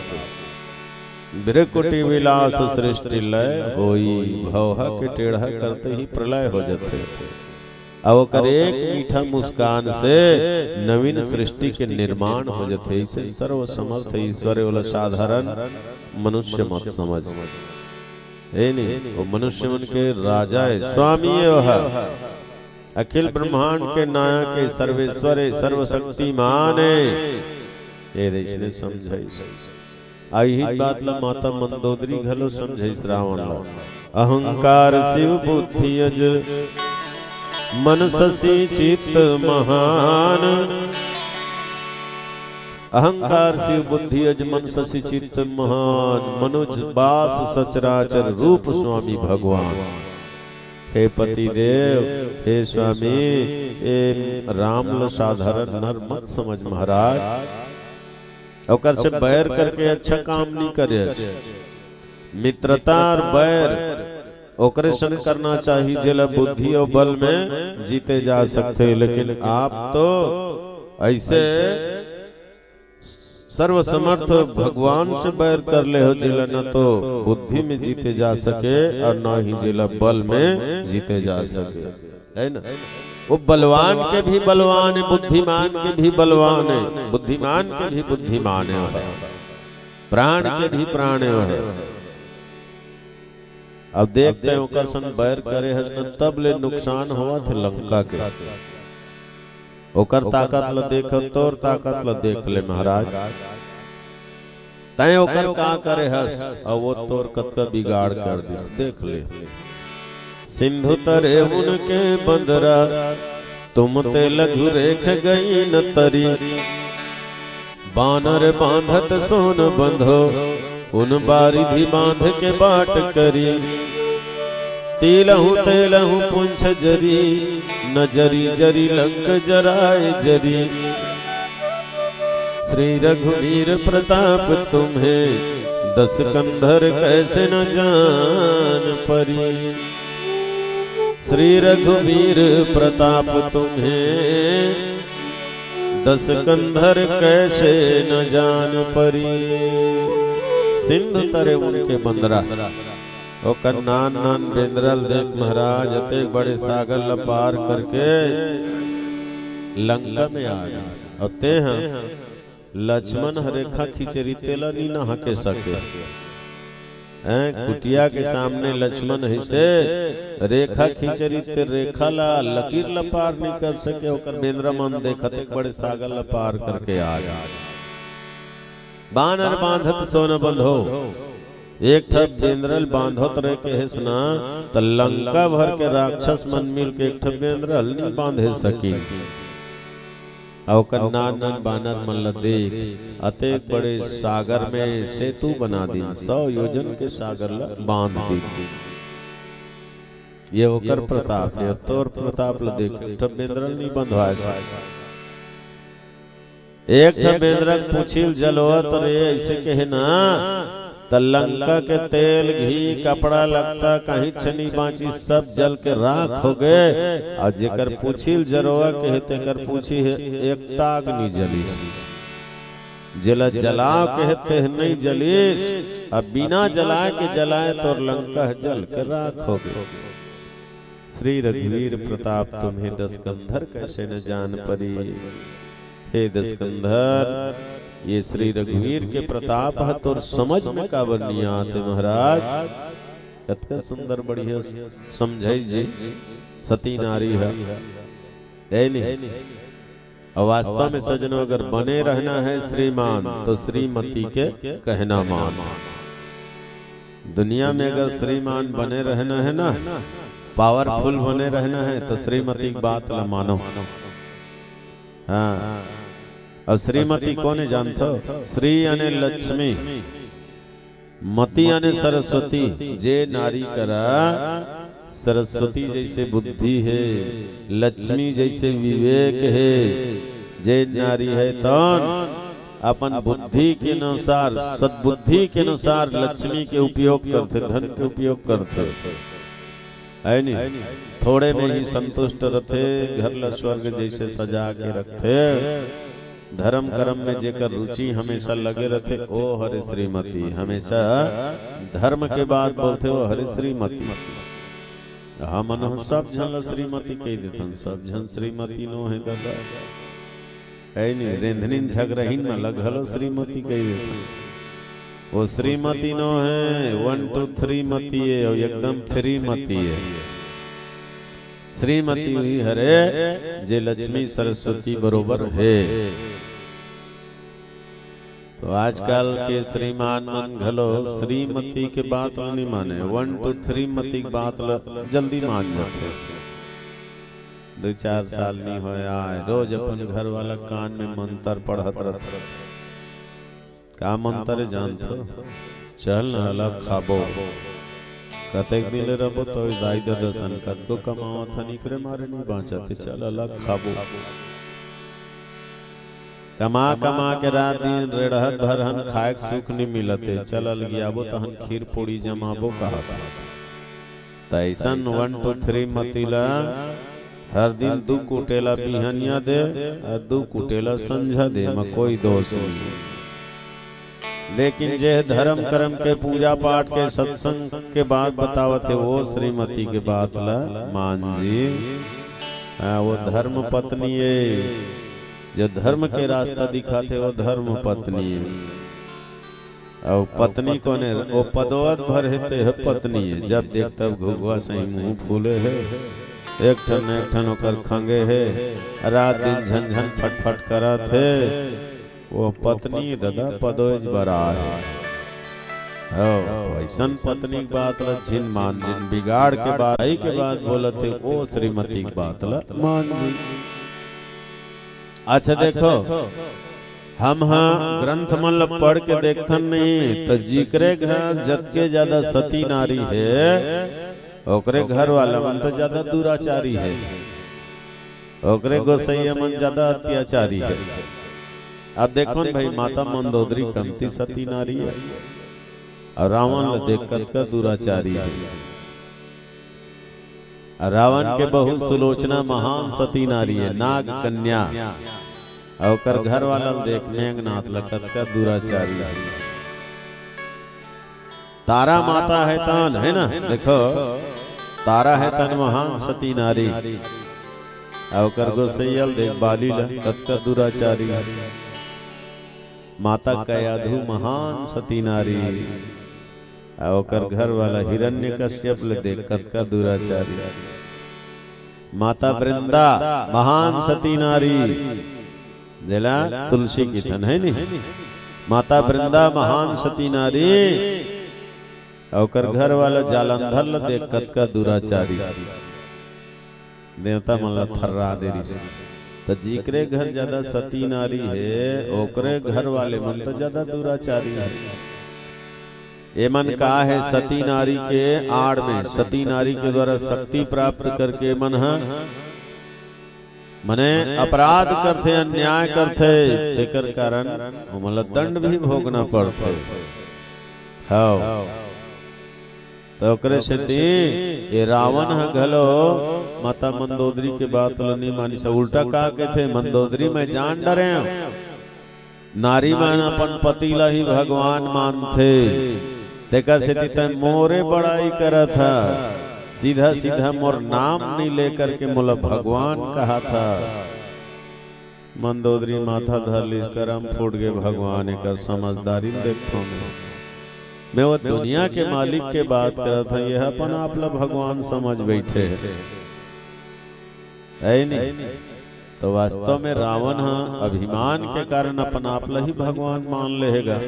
भृकुटि विलास सृष्टि लय होई, भौहा के टेढ़ा करते ही प्रलय हो जाथे। अब ओकर एक मीठा मुस्कान से नवीन सृष्टि के निर्माण हो जाथे। इसे सर्व समर्थ ईश्वर हे, ओला साधारण मनुष्य मत समझ। हे नहीं, वो मनुष्य मन के राजा हे, स्वामी हे वह। अखिल ब्रह्मांड के नायक हे, सर्वेश्वर हे, सर्वशक्तिमान हे। ये रे, इसने समझाइस। अउ इही बात ला माता मंदोदरी घलो समझाइस रावण ला। अहंकार शिव बुद्धि अज मन शशि चित्त महान। अहंकार शिव बुद्धि अज मन शशि चित्त महान। मनुज बास सचराचर रूप स्वामी भगवान। हे पति देव, हे स्वामी, ए राम ल साधारण नर मत समझ महाराज। ओकर से बैर करके अच्छा काम नहीं करे। मित्रता और बैर ओकरे संग करना चाहिए, जेला बुद्धि और बल में जीते जा सकते। लेकिन आप तो ऐसे सर्वसमर्थ भगवान से बैर कर ले हो, जेला न तो बुद्धि में जीते जा सके और ना ही जेला बल में जीते जा सके, है ना? वो बलवान के भी बलवान हे, बुद्धिमान के भी बलवान हे, बुद्धिमान के भी बुद्धिमान हे, प्राण के भी प्राण हे। अब देखते हैं, ओकर संग बैर करे हस न, तब ले नुकसान होवत हे लंका के। ओकर ताकत ल देख, तोर ताकत ल देख ले महाराज। तैं ओकर का करे हस, अउ वो तोर कतका बिगाड़ कर दिस, देख ले। सिंधु तरे उनके बंदरा, तुम ते लघु रेख गई न तरी। बानर बांधत सोन बंधो, उन बारिधि बांध के बाट करी, तिलहु तेलहु पुंछ जरी, न जरी जरी लंक जराय जरी। श्री रघुवीर प्रताप तुम्हें, दस कंधर कैसे न जान परी। श्री रघुवीर प्रताप तुम्हें, दस कंधर कैसे न जान परी। सिंधु तरे उनके बंदरा, ओकर नान नान बेंदरा ल देख महाराज, अतेक बड़े सागर ल पार करके लंका में आ गे। अउ तेहा लक्ष्मण ह रेखा खींचे रहिस, तेला नी नहा के सके। हैं, कुटिया के सामने लक्ष्मण हे से रेखा खींचे रहिस, ते रेखा ला, लकीर ला पार नी कर सके। ओकर बेंदरा मन देखत एक बड़े सागर ला पार करके आ गे। बानर बांधत सो न बंधो, एक ठप बेंदरा ल बांधत रहे कहेस ना, त लंका भर के राक्षस मन मिल के एक ठप बेंदरा ल नी बांधे सकिन। अउ ओकर नान नान बानर मन ल देख, अतेक बड़े सागर में सेतु बना दिन, सौ योजन के सागर ल बांध दिन। ये ओकर प्रताप हे, तोर प्रताप ल देख, एक ठप बेंदरा ल नी बंधवाय सके। एक ठप बेंदरा के पूछी ल जल होवत रहे, अइसे कहे ना, त लंका के तेल, घी, कपड़ा लत्ता, काहीच नी बांचिस, सब जल के राख हो गे। अउ जेकर पूछी ल जरोवा कहे, तेकर पूछी हे एक ताग नी जलिस। जेला जलाव कहे, तेह नी जलिस। अब बिना जलाय के जलाय, तोर लंका ह जल के राख हो गे। श्री रघुवीर प्रताप तुम्हें, दस कंधर कैसे न जान परी। हे दस कंधर, ये श्री रघुवीर के प्रताप ह तोर समझ में काबर नी आत हे महाराज? कतका सुंदर बढ़िया समझाइस जी, सती नारी ह। हे नहीं? अउ वास्तव में सजनो, अगर बने रहना है श्रीमान, तो श्रीमती के कहना मान। दुनिया में अगर श्रीमान बने रहना है ना, पावरफुल बने रहना है, तो श्रीमती के बात ला मानो। हाँ, अउ श्रीमती कोन हे जानथो? श्री यानी लक्ष्मी, मती यानी सरस्वती। जे नारी करा सरस्वती जइसे बुद्धि हे, लक्ष्मी जइसे विवेक हे, जे नारी हे तौन अपन बुद्धि के अनुसार, सद्बुद्धि के अनुसार लक्ष्मी के उपयोग करथे, धन के उपयोग करथे। हे नी? थोड़े में ही संतुष्ट रथे, घर ला स्वर्ग जइसे सजा के रखथे। धर्म कर्म में जेकर रुचि हमेशा लगे रथे, ओ हरे श्रीमती। हमेशा धर्म के बात बोलथे, ओ हरे श्रीमती। हमन ह सब झन ला श्रीमती कहि देथन, सब झन श्रीमती नो हे दादा। हे नी, रेंधनी झगरहिन मन ला घलो श्रीमती कहि देथन। ओ श्रीमती नो हे, वन टू थ्री मती हे, अउ एकदम फ्री मती हे। श्रीमती उही हरे, जे लक्ष्मी सरस्वती बरोबर हे। तो आजकल के श्रीमान मन घलो श्रीमती के बात ल नी माने, वन टू थ्री मती के बात ल जल्दी मान जाथे। दू चार साल नी होय आय, रोज अपन घर वाला कान में मंतर पढ़त रथे। का मंतर जानथो? चल न अलग खाबो। कतेक दिन ले रबो तो दाई ददा सन कतको कमावत हन, इकरे मारे नी बांचत हे, चल अलग खाबो। कमा कमा के रात दिन रेड़हत भर हन, खाए के सुख नी मिलत हे, चल अलगियाबो तहन खीर पूड़ी जमाबो कहत हे। त अइसन वन टू थ्री मती ला हर दिन दू कुटेला बिहनिया दे, अउ दू कुटेला संझा दे, एमा कोई दोष नहीं। लेकिन जे धर्म कर्म के, पूजा पाठ के, सत्संग के बात बतावत हे, वो श्रीमती के बात ला मान जी। हाँ, वो धर्म पत्नी हे, जो धर्म के रास्ता दिखाथे, वो धर्म पत्नी हे। अउ पत्नी कोने? ओ पदोवत भर हे, तेह पत्नी हे। जब देख तब घुघुआ सही मुंह फूले हे, एक ठन न एक ठन ओकर खंगे हे, रात दिन झन झन फटफट करत हे। वो पत्नी ददा पदोज बरा हे। हो, तो अइसन पत्नी के बात ल झिन मान, जिन बिगाड़ के बात, आई के बात बोलत हे, ओ श्रीमती के बात ल मान जी। अच्छा देखो, हम ह ग्रंथ मन ल पढ़ के देखथन नहीं, त जिकरे घर जतके ज्यादा सती नारी हे, ओकरे घर वाला मन तो ज्यादा दुराचारी हे, ओकरे गोसैया मन ज्यादा अत्याचारी हे। अब देखो न भाई, माता मंदोदरी कमती सती नारी हे, अउ रावण ल देख कतका दुराचारी हे। अउ रावण के बहू सुलोचना महान सती नारी हे, नाग कन्या, अउ ओकर घर वाला ल देख, मेघनाथ ल, कतका दुराचारी हे। तारा माता हे तन, हे ना, देखो, तारा हे तन महान सती नारी, अउ ओकर गोसैया ल देख, बाली ल, कतका दुराचारी हे। माता कयाधु महान सती नारी, अउ ओकर घर वाला हिरण्यकश्यप ल देख, कतका दुराचारी। माता वृंदा महान सती नारी, जेला तुलसी किथन, हे नी? माता वृंदा महान सती नारी, अउ ओकर घर वाला जालंधर ल देख, कतका दुराचारी। देवता मन ल थर्रा दे रिहिस। त जिकरे घर ज्यादा सती नारी हे, ओकरे घर वाले मन त ज्यादा दुराचारी हे। एमन का हे, सती नारी के आड़ में, सती नारी के द्वारा शक्ति प्राप्त करके एमन ह, मने, अपराध करथे, अन्याय करथे, तेकर कारण ओमन ल दंड भी भोगना पड़थे। हव। त ओकरे सेती ए रावण ह घलो माता मंदोदरी के बात ल नी मानिस। उल्टा का कहिथे, "मंदोदरी, मैं जान डरेंव, नारी मन अपन पति ल ही भगवान मानथे, तेकर सेती तैं मोरे बड़ाई करत हस, सीधा सीधा मोर नाम नी लेकर के मोला भगवान कहत हस।" मंदोदरी माथा धर लिस, "करम फूट गे भगवान, एकर समझदारी ल देखथों मैं। मैं वो दुनिया के मालिक के बात करत हंव, ये अपन आप ल भगवान समझ बइठे हे।" हे नी? तो वास्तव में रावण ह अभिमान के कारण अपन आप ल ही भगवान मान ले हे गा।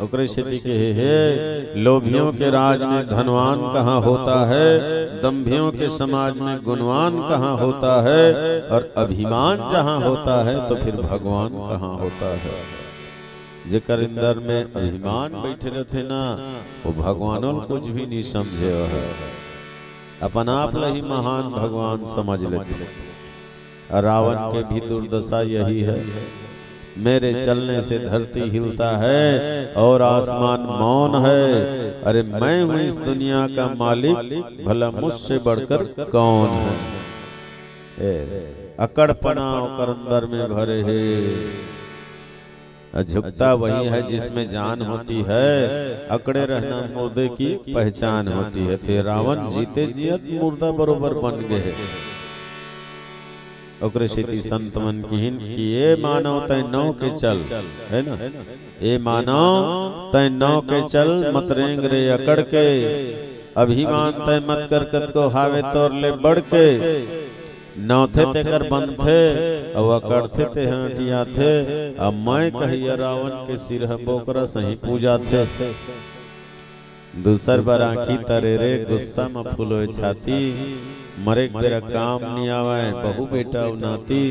ओकरे सेती कहे हे, "लोभियों के राज में धनवान कहाँ होता है, दंभियों के समाज में गुणवान कहाँ होता है, और अभिमान जहाँ होता है तो फिर भगवान कहाँ होता है।" जेकर अंदर में अभिमान बइठे रहिथे ना, वो भगवानो ल कुछ भी नहीं समझे, वो ह अपन आप ल ही महान भगवान समझ लेथे। रावण के भी दुर्दशा यही है। मेरे चलने से धरती हिलता है और आसमान मौन है। अरे, मैं हूँ इस दुनिया का मालिक, भला मुझसे बढ़कर कौन है? ए, अकड़पना ओकर अंदर में भरे हे। झुकता वही है जिसमें जान होती है, अकड़े रहना मुर्दे की पहचान होती है। ते रावण जीते जियत मुर्दा बरोबर बन गे हे। ओकरे सेती संत मन किहिन कि ए मानव तैं नव के चल, है ना? ए मानव तैं नव के चल, मत रेंग रे अकड़ के, अभिमान तैं मत कर, कतको हावे तोर ले बढ़ के। नवथे तेकर बनथे, अउ अकड़थे तेह अंटियाथे। अब मैं कहिया रावण के सिर ह बोकरा सही पूजाथे। दूसर बर आँखी तरे रे, गुस्सा म फूलोय छाती। मरे के बेरा काम नी आवय, बहू बेटा अउ नाती।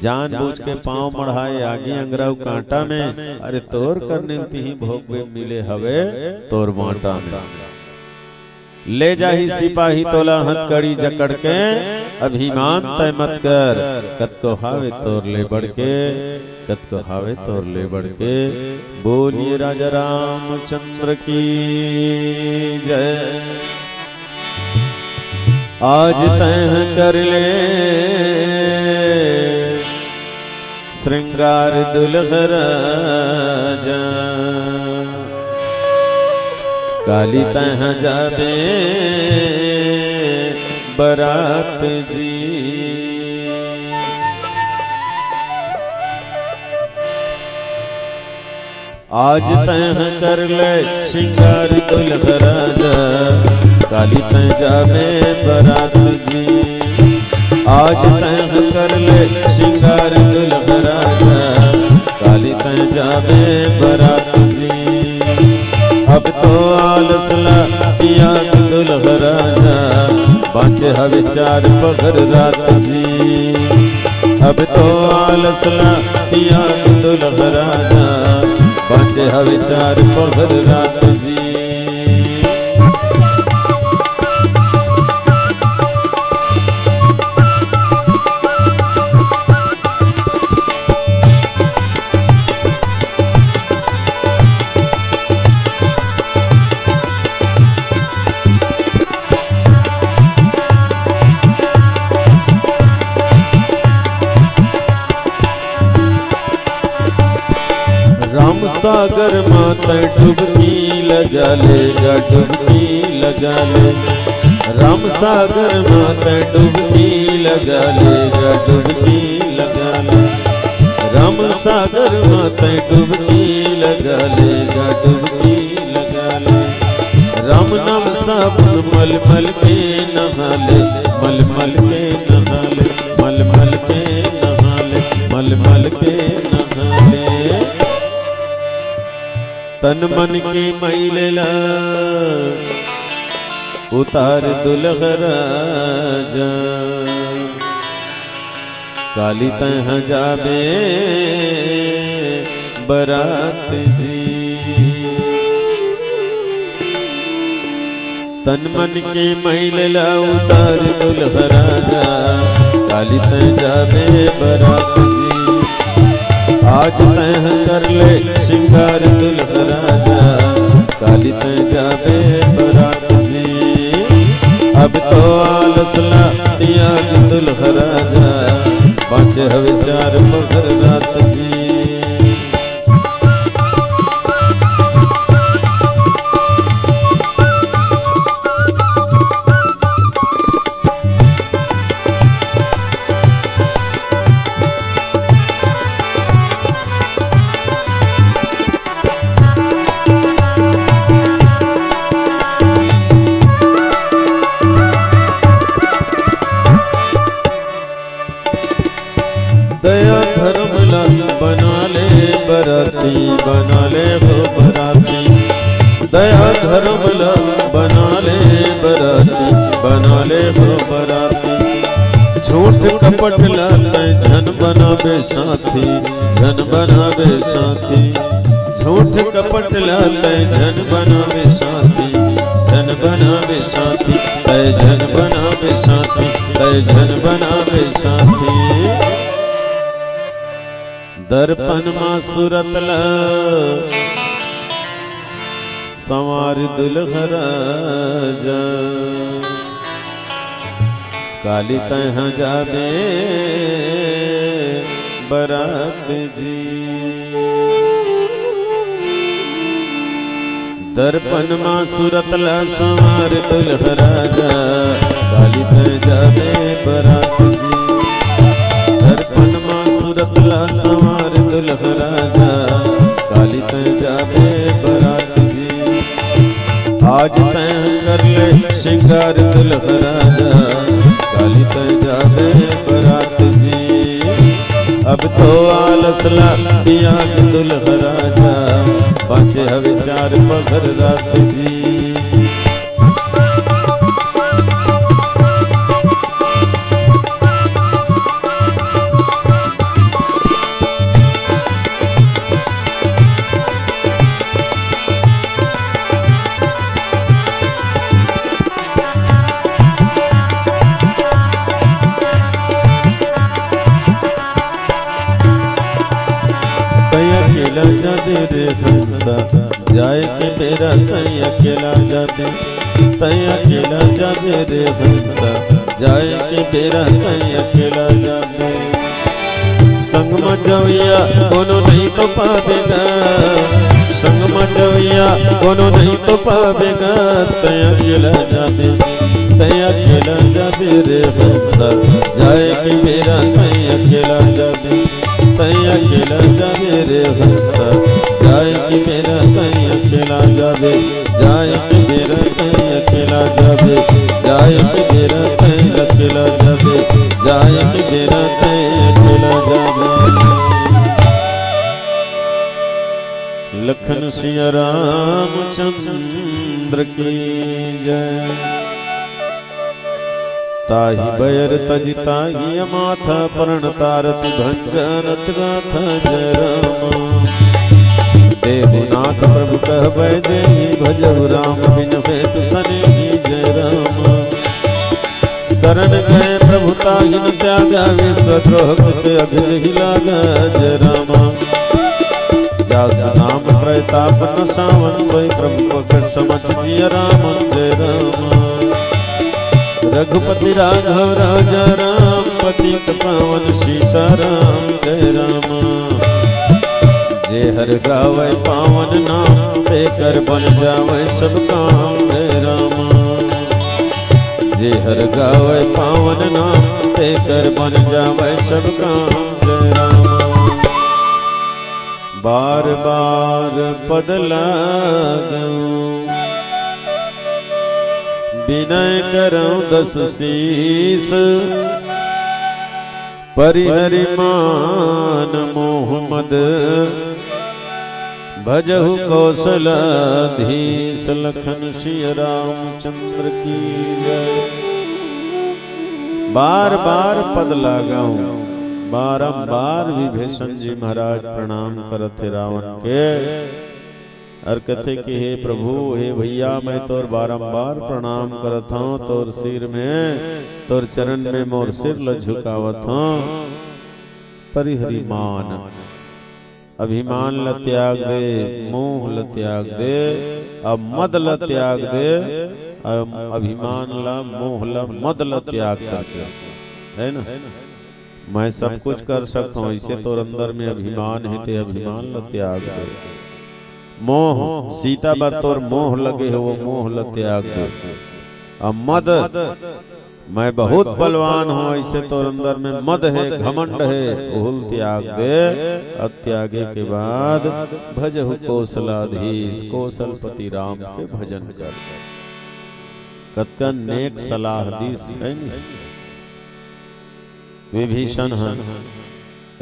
जानबूझ के पाँव मढ़ाय, आगी अंगरा अउ कांटा में। अरे तोर करनी ल तिही भोगबे, मिले हवे तोर बाँटा में। ले जाही सिपाही तोला हथकड़ी जकड़ के, अभिमान तैं मत कर, कतको हावे तोर ले बढ़ के, कतको हावे तोर ले बढ़ के। बोलिए राजा रामचंद्र की जय। आज तैं कर ले श्रृंगार दुल्ह राजा, काली तैं जाबे बरात जी। आज तैं कर ले श्रृंगार दुल्ह राजा, काली तैं जाबे बरात जी। आज तैं कर ले श्रृंगार दुल्ह राजा, काली तैं जाबे बरात जी। अब तो आलस ला त्याग दुल्ह राजा, बाँचे हवे चार पहर रात जी। अब तो आलस ला तियाग दुलह राजा, बाँचे हवे चार पहर रात जी। राम सागर मा तैं डुबकी लगा ले गा, डुबकी लगा ले। राम सागर मा तैं डुबकी लगा ले गा, डुबकी लगा ले। राम सागर मा तैं डुबकी लगा ले गा, डुबकी लगा ले। राम नाम साबुन मल मल के नहा ले, मल मल के नहा ले, मल मल के नहा ले, मल मल के नहा ले। तन मन के मैल ला उतार दुलह राजा, काली तैं जाबे बरात जी। तन मन के मैल ला उतार दुलह राजा, काली तैं जाबे बरात जी। आज तैं कर ले सिंगार दुलह राजा, काली तैं जाबे बरात जी। अब तो आलस ला तियाग दुलह राजा, बाँचे हवे चार पहर रात जी। दया धर्म ला बना ले बराती, बना ले हो बराती। दया धर्म ला बना ले बराती, बना ले हो बराती। झूठ कपट ला तैं झन बनाबे साथी, झन बनाबे साथी। झूठ कपट ला तैं झन बनाबे साथी, झन बनाबे साथी, तैं झन बनाबे साथी, तैं झन बनाबे साथी। दर्पण मा सूरत ला संवार दुलह राजा, काली तैं जाबे बरात जी। दर्पण मा सूरत ला संवार दुलह राजा, काली तैं जाबे बरात जी। दर्पण मा सूरत ला संवार दुलह राजा, काली तैं जाबे बरात जी। आज तैं कर ले सिंगार दुलह राजा, काली तैं जाबे बरात जी। अब तो आलस ला तियाग दुलह राजा, बाँचे हवे चार पहर रात जी। तैं अकेला जाबे रे हंसा, जाए के बेरा तैं अकेला जाबे। तैं अकेला जाबे रे हंसा, जाए के बेरा तैं अकेला जाबे। संग म जवइया कोनो नहीं तो पाबे गा, संग म जवइया कोनो नहीं तो पाबे गा। तैं अकेला जाबे, तैं अकेला जाबे रे हंसा, जाए के बेरा तैं अकेला जाबे। तैं अकेला जाबे रे हंसा, जाए के बेरा तैं अकेला जाबे, जाए के बेरा तैं अकेला जाबे, जाए के बेरा तैं अकेला जाबे, जाए के बेरा तैं अकेला जाबे। लखन सिया रामचंद्र की जय। ताहि बैर तजि ताहि अमाथा, प्रण तारति भंजन अति गाथा। जय राम। देहु नाथ प्रभु कहबै जेहि, भजहु राम बिन मेटु सनेहि। जय राम। शरण गए प्रभु ताहि न त्यागा, विश्वद्रोह कृत अघ जहि लागा। जय राम। जासु नाम प्रताप न सावन, सोई प्रभु पकड़ समझ जिया राम। जय राम। रघुपति राघव राजा राम, पतित पावन सीता राम। जय राम। जे हर गावै पावन नाम, ते कर बन जावै सब काम। जय राम। जे हर गावै पावन नाम, ते कर बन जावै सब काम। जय राम। बार बार पद लागऊं, विनय करऊं दस शीस। परिहरि मान मोह मद, भजहु कौशलाधीश। लखन सिय रामचंद्र की जय। बार बार पद लागऊं, बारंबार विभीषण जी महाराज प्रणाम करत हे रावण के। अउ कथे कि हे प्रभु, हे भैया, मैं तोर बारंबार प्रणाम करत हंव, तोर सिर में, तोर चरण में मोर सिर ल झुकावत हंव। परिहरि मान, अभिमान ल त्याग दे, मोह ल त्याग दे, अउ मद ल त्याग दे, अउ अभिमान ल, मोह ल, मद ल त्याग करके, है ना? मैं सब कुछ कर सकत हंव, अइसे तोर अंदर में अभिमान हे, ते अभिमान ल त्याग दे। मोह, सीता बर तोर मोह लगे हे, वो मोह ल त्याग दे। अउ मद, मैं बहुत बलवान हंव, अइसे तोर अंदर में मद हे, घमंड हे, ओहू ल त्याग दे। अउ त्यागे के बाद भजहु कौशलाधीश, कौशलपति राम के भजन कर। कतका नेक सलाह दीस, है नी? विभीषण ह।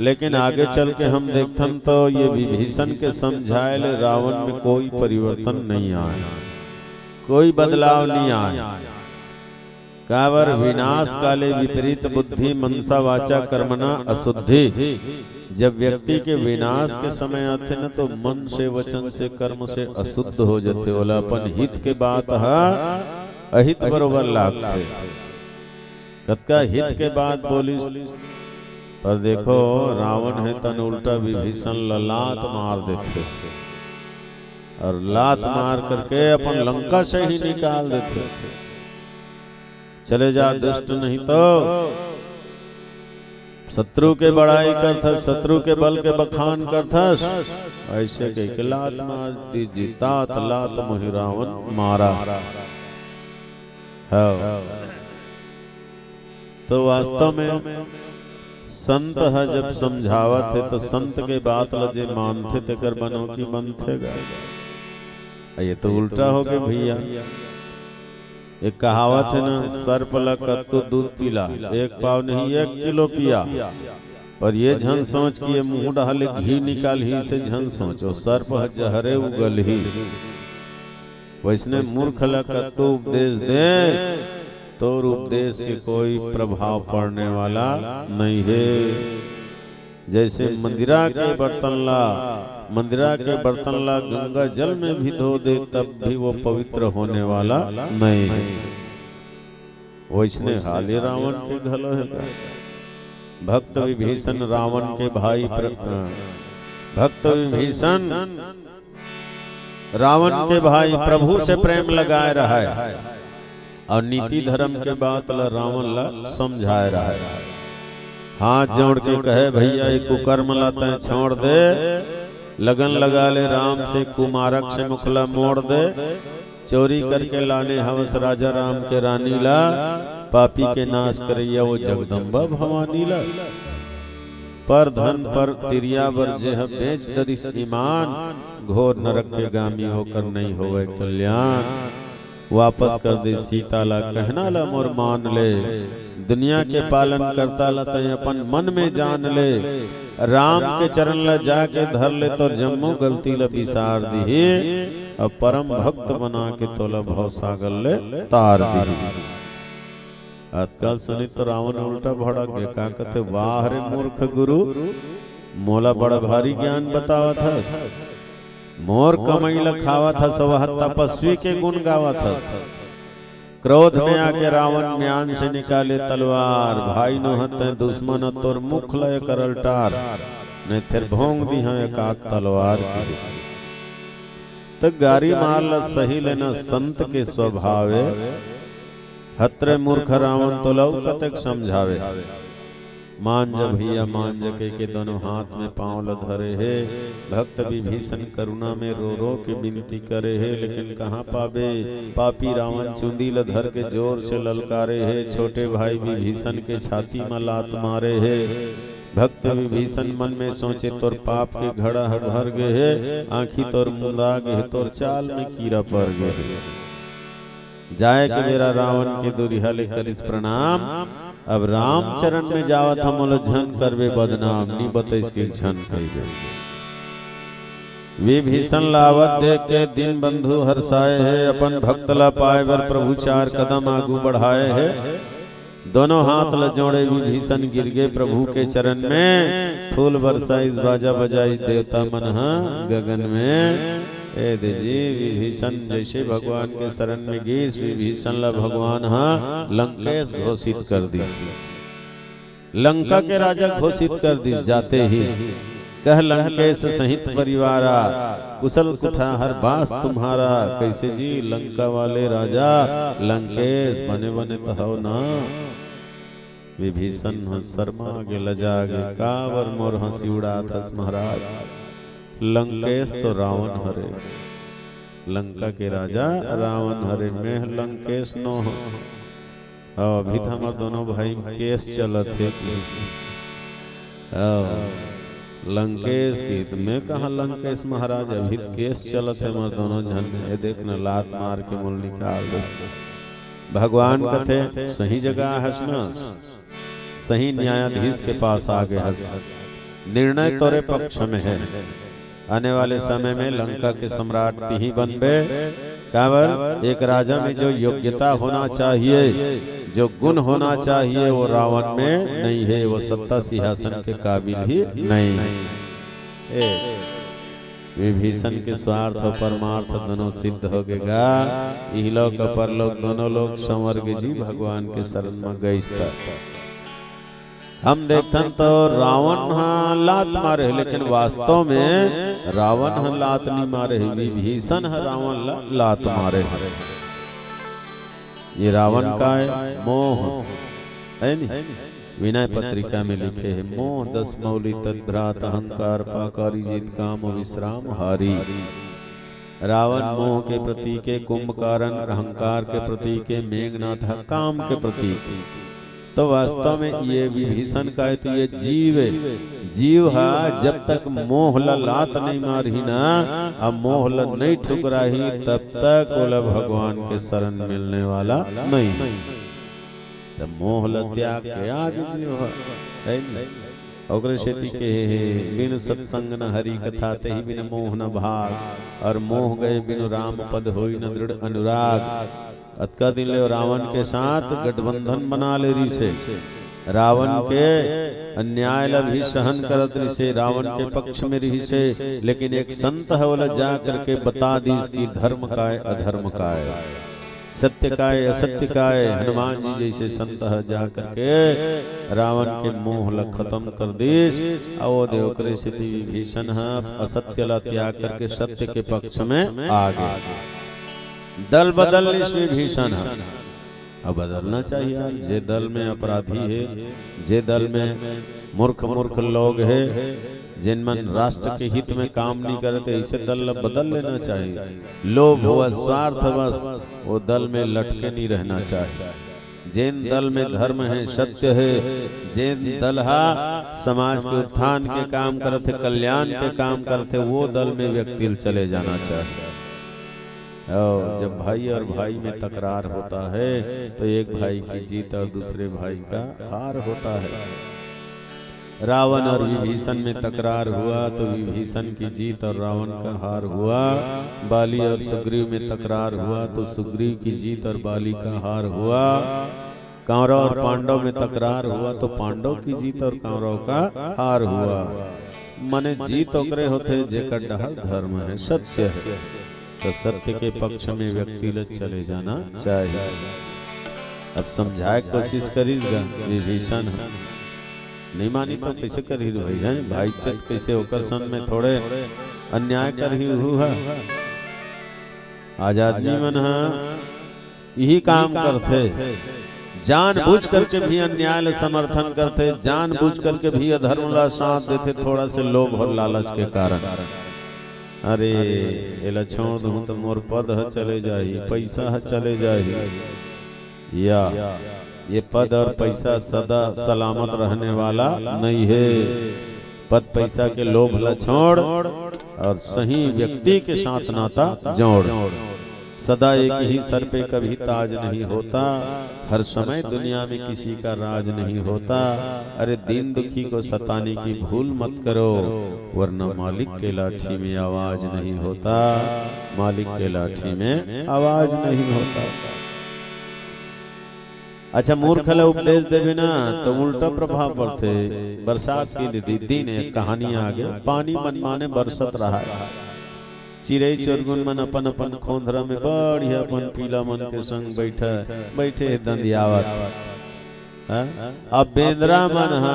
लेकिन आगे चल के हम देखथन तो ये विभीषण के समझाए ले रावण में कोई परिवर्तन नहीं आए, कोई बदलाव नहीं आए। काबर? विनाश काले विपरीत बुद्धि, मनसा वाचा कर्मणा अशुद्धि। जब व्यक्ति के विनाश के समय आथे न, तो मन से, वचन से, कर्म से अशुद्ध हो जाथे। ओला अपन हित के बात ह अहित बरोबर लागथे। कतका हित के बात बोलिस, पर देखो, रावण हे तन उल्टा विभीषण ल लात मार देथे, अउ लात मार करके अपन लंका से ही निकाल देथे। चले जा, दुष्ट, नहीं तो शत्रु के बड़ाई करथस, शत्रु के बल के बखान करथस, अइसे कहिके लात मार दीस जी, तात लात मोहि रावण मारा। हव। तो वास्तव में संत ह जब समझावत हे, तो संत के बात ल जे मानथे, तेकर बनो की बनथे गा। ये तो उल्टा हो गे भैया। एक कहावत हे ना, "सर्प ल कतको दूध पिला, एक पाव नहीं, एक किलो पिया।" पर ये झन सोच कि ये मुंह डहर ले घी निकालही, से झन सोच, वो सर्प ह जहरे उगलही। वइसने मूर्ख ल कतको उपदेश दे, तोर उपदेश के कोई प्रभाव पड़ने वाला नहीं हे। जइसे मंदिरा के बर्तन ला, मंदिरा के बर्तन ला गंगा जल में भी धो दे, तब भी वो पवित्र होने वाला नहीं हे। वइसने हाल ए रावण के घलो हे गा। भक्त विभीषण रावण के भाई प्र-, अ, भक्त विभीषण रावण के भाई प्रभु से प्रेम लगाए रहय अउ नीति धर्म के बात ल रावण ल समझाए रहय। हाथ जोड़ के कहे, "भैया, ये कुकर्म ला तैं छोड़ दे, लगन लगा ले राम से, कुमारक से मुख ला मोड़ दे, चोरी करके लाने हवस राजा राम के रानी ला, पापी के नाश करइया वो जगदम्बा भवानी ला।" पर धन पर तिरिया बर जेह बेच डरिस ईमान, घोर नरक के गामी होकर नइ होवय कल्याण। वापस कर दे सीता ला, कहना ला मोर मान ले, दुनिया के पालन करता ला तैं अपन मन में जान ले। राम के चरण ला जाके धर ले, तोर जम्मो गलती ला बिसार दिही, अउ परम भक्त बना के तोला भवसागर ले तार दिही। अतका सुनिस तो रावण उल्टा भड़क गे, का कथे, "वाह रे मूर्ख गुरु, मोला बड़ा भारी ज्ञान बतावत हस, मोर कमई ल खावत हस, वह तपस्वी के गुण गावत हस।" क्रोध में आके रावण म्यान से निकाले तलवार, "भाई नोह तैं दुश्मन, तोर मुख ल एकर अलटार, नहीं फेर भोंग दिहंव एक आध तलवार के।" त गारी मार ल सही लेना संत के स्वभाव ए। "हत रे मूर्ख रावण, तोला अउ कतेक समझावे। मान जा भैया, मान जा," कहिके दोनों हाथ में पांव ल धरे हे। भक्त विभीषण करुणा में रो रो के बिनती करे हे, लेकिन कहाँ पाबे, पापी रावण चुंदी ल धर के जोर से ललकारे हे, छोटे भाई विभीषण के छाती म लात मारे हे। भक्त विभीषण मन में सोचे, "तोर पाप के घड़ा ह भर गे हे, आँखी तोर मुंदा गे हे, तोर चाल में कीरा पर गे हे।" जाए के बेरा रावण के दुरिहा ले करिस प्रणाम, "अब रामचरण में जावत हंव, मोला झन करबे बदनाम," नी बतइस कि झन कहिबे। विभीषण ल आवत देख के दीन बंधु हर्षाए हे, अपन भक्त ला पाए बर प्रभु चार कदम आगू बढ़ाए हे। दोनों हाथ ल जोड़े विभीषण गिर गे प्रभु के चरण में, फूल बरसाइस बाजा बजाइस देवता मन ह गगन में। ए दे जी, विभीषण जैसे भगवान के शरण में गिस, विभीषण ला भगवान ह लंकेश घोषित कर दिस, लंका के राजा घोषित कर दिस। जाते ही कह लंकेश सहित परिवारा, कुशल कुठार बास तुम्हारा। कैसे जी लंका वाले राजा लंकेश, बने बने त हव ना? विभीषण ह शर्मा गे, लजा गे, काबर मोर हंसी उड़ात हस महाराज? लंकेश तो रावण हरे, लंका के राजा रावण हरे, मैं लंकेश नोहंव। अउ अभी त हमर दोनों भाई में केस चलत हे कि, अउ लंकेश के, त मैं कहा लंकेश महाराज, अभी त केस चलत हे हमर दोनों झन में। ए देख न, लात मार के मोला निकाल दे। भगवान कथे, सही जगह हस न, सही न्यायाधीश के पास आ गे हस, निर्णय तोरे पक्ष में हे। आने वाले समय में लंका के सम्राट तिही बनबे। काबर? एक राजा में जो योग्यता होना चाहिए, जो गुण होना चाहिए, वो रावण में नहीं है, वो सत्ता सिंहासन के काबिल ही नहीं है। ए, विभीषण के स्वार्थ अउ परमार्थ दोनों सिद्ध हो गे गा। इहलोक अउ परलोक दोनों लोक संवर गे जी, भगवान के शरण म गइस त। हम देखथन तो रावण ह लात मारे हे, लेकिन वास्तव में रावण ह लात नहीं मारे हे, विभीषण ह रावण ला लात मारे हे। ये रावण काय? मोह, है नी? विनय पत्रिका में लिखे हे, "मोह दस मौली तद्भ्रात, अहंकार पाकारी जीत, काम विश्राम हारी।" रावण मोह के प्रतीक हे, कुंभकर्ण अहंकार के प्रतीक हे, मेघनाथ ह काम के प्रतीक हे। तो वास्तव में ये विभीषण काय? तो ये जीव हे। जीव ह जब तक मोह ला लात नहीं मारही ना, अब मोह ला नहीं ठुकराही, तब तक ओला भगवान के शरण मिलने वाला नहीं हे। त मोह ल त्याग के आगे जीव ह, है नी? ओकरे सेती कहे हे, "बिनु सत्संग न हरि कथा, तेहि बिन मोह न भाग।" अउ मोह गए बिनु राम पद, होई न दृढ़ अनुराग। अतका दिन ले रावण के साथ गठबंधन बना ले रिहिसे, रावण के अन्याय ल भी सहन करत रिहिसे, रावण के पक्ष में रिहिसे, लेकिन एक संत ह ओला जा करके बता दिस कि धर्म काय, अधर्म काय, सत्य काय, असत्य काय। हनुमान जी जैसे संत ह जा करके रावण के मोह ल खत्म कर दिस। अउ ओ दे ओकरे सेती विभीषण ह असत्य ल त्याग करके सत्य के पक्ष में आ गे। दल बदल लिस विभीषण ह। अब बदलना चाहिए यार, जे दल में अपराधी हे, जे दल में मूर्ख मूर्ख लोग हे, जेन मन राष्ट्र के हित में काम नहीं करत, ऐसे दल ला बदल लेना चाहिए। लोभ व स्वार्थ बस वो दल में लटके नहीं रहना चाहिए। जेन दल में धर्म हे, सत्य हे, जेन दल हा समाज के उत्थान के काम करत हे, कल्याण के काम करत हे, वो दल में व्यक्ति ल चले जाना चाहिए। और जब भाई और भाई में तकरार होता है, तो एक भाई की जीत और दूसरे भाई का हार होता है। रावण और विभीषण में तकरार हुआ, तो विभीषण की जीत और रावण का हार हुआ। बाली और सुग्रीव में तकरार हुआ, तो सुग्रीव की जीत और बाली का हार हुआ। कौरव और पांडव में तकरार हुआ तो पांडव की जीत और कौरव का हार हुआ। माने जीत ओकरे होथे जेकर डहर धर्म है, सत्य है। तो सत्य के पक्ष में व्यक्ति ल चले जाना चाहिए। अब समझाए के कोशिश करिस गा विभीषण ह। नहीं मानी तो कैसे करही रे भाई, हैं? भाई चेत कैसे ओकर संग में थोड़े अन्याय करही उहू ह। आज आदमी मन ह यही काम करथे, जानबूझ करके भी अन्याय ल समर्थन करथे, जानबूझ करके भी अधर्म ला साथ देथे, थोड़ा से लोभ और लालच के कारण। अरे, एला छोड़ दूं तो मोर पद ह चले जाही, पैसा ह चले जाही। या ये पद और पैसा सदा सलामत रहने वाला नहीं है। पद पैसा के लोभ ला छोड़ और सही व्यक्ति के साथ नाता जोड़। सदा एक ही सर पे कभी ताज नहीं होता, हर समय दुनिया में किसी का राज नहीं होता। अरे दीन दुखी को सताने की भूल मत करो, वरना मालिक के लाठी में आवाज नहीं होता, मालिक के लाठी में आवाज नहीं होता। अच्छा, मूर्ख ला उपदेश देबे ना तो उल्टा प्रभाव पड़थे। बरसात के दि-, दिन एक कहानी आगे, पानी मनमाने बरसत रहा है। चिरई चुरगुन मन अपन अपन खोंधरा में बढ़िया अपन पीला मन के संग बैठे बैठे हे दंदियावत। हाँ? अब बेंदरा मन हा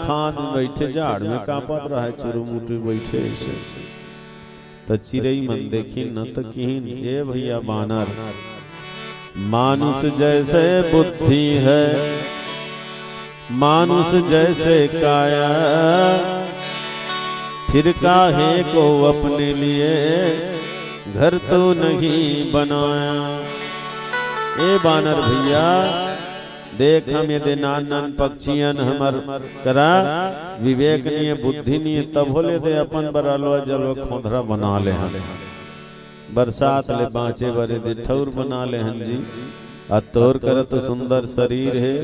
खांध में बैठे जाड़ में कांपत रहे, चुरुमुटु बैठे ऐसे। त चिरई मन देखिन न त किहिन, "ए भैया बानर, मानुष जैसे बुद्धि है, मानुष जैसे काया, फिर काहे को अपने लिए घर तो नहीं बनाया।" ए बानर भैया, देख, हम ये दे नान नान पक्षियन हमर करा विवेक निये, बुद्धि निये, तभो ले दे अपन बर अलवा जलवा खोंधरा बना ले हन। बरसात ले बाँचे बर ये दे ठौर बना ले हन जी। आ तोर करा तो सुंदर शरीर हे,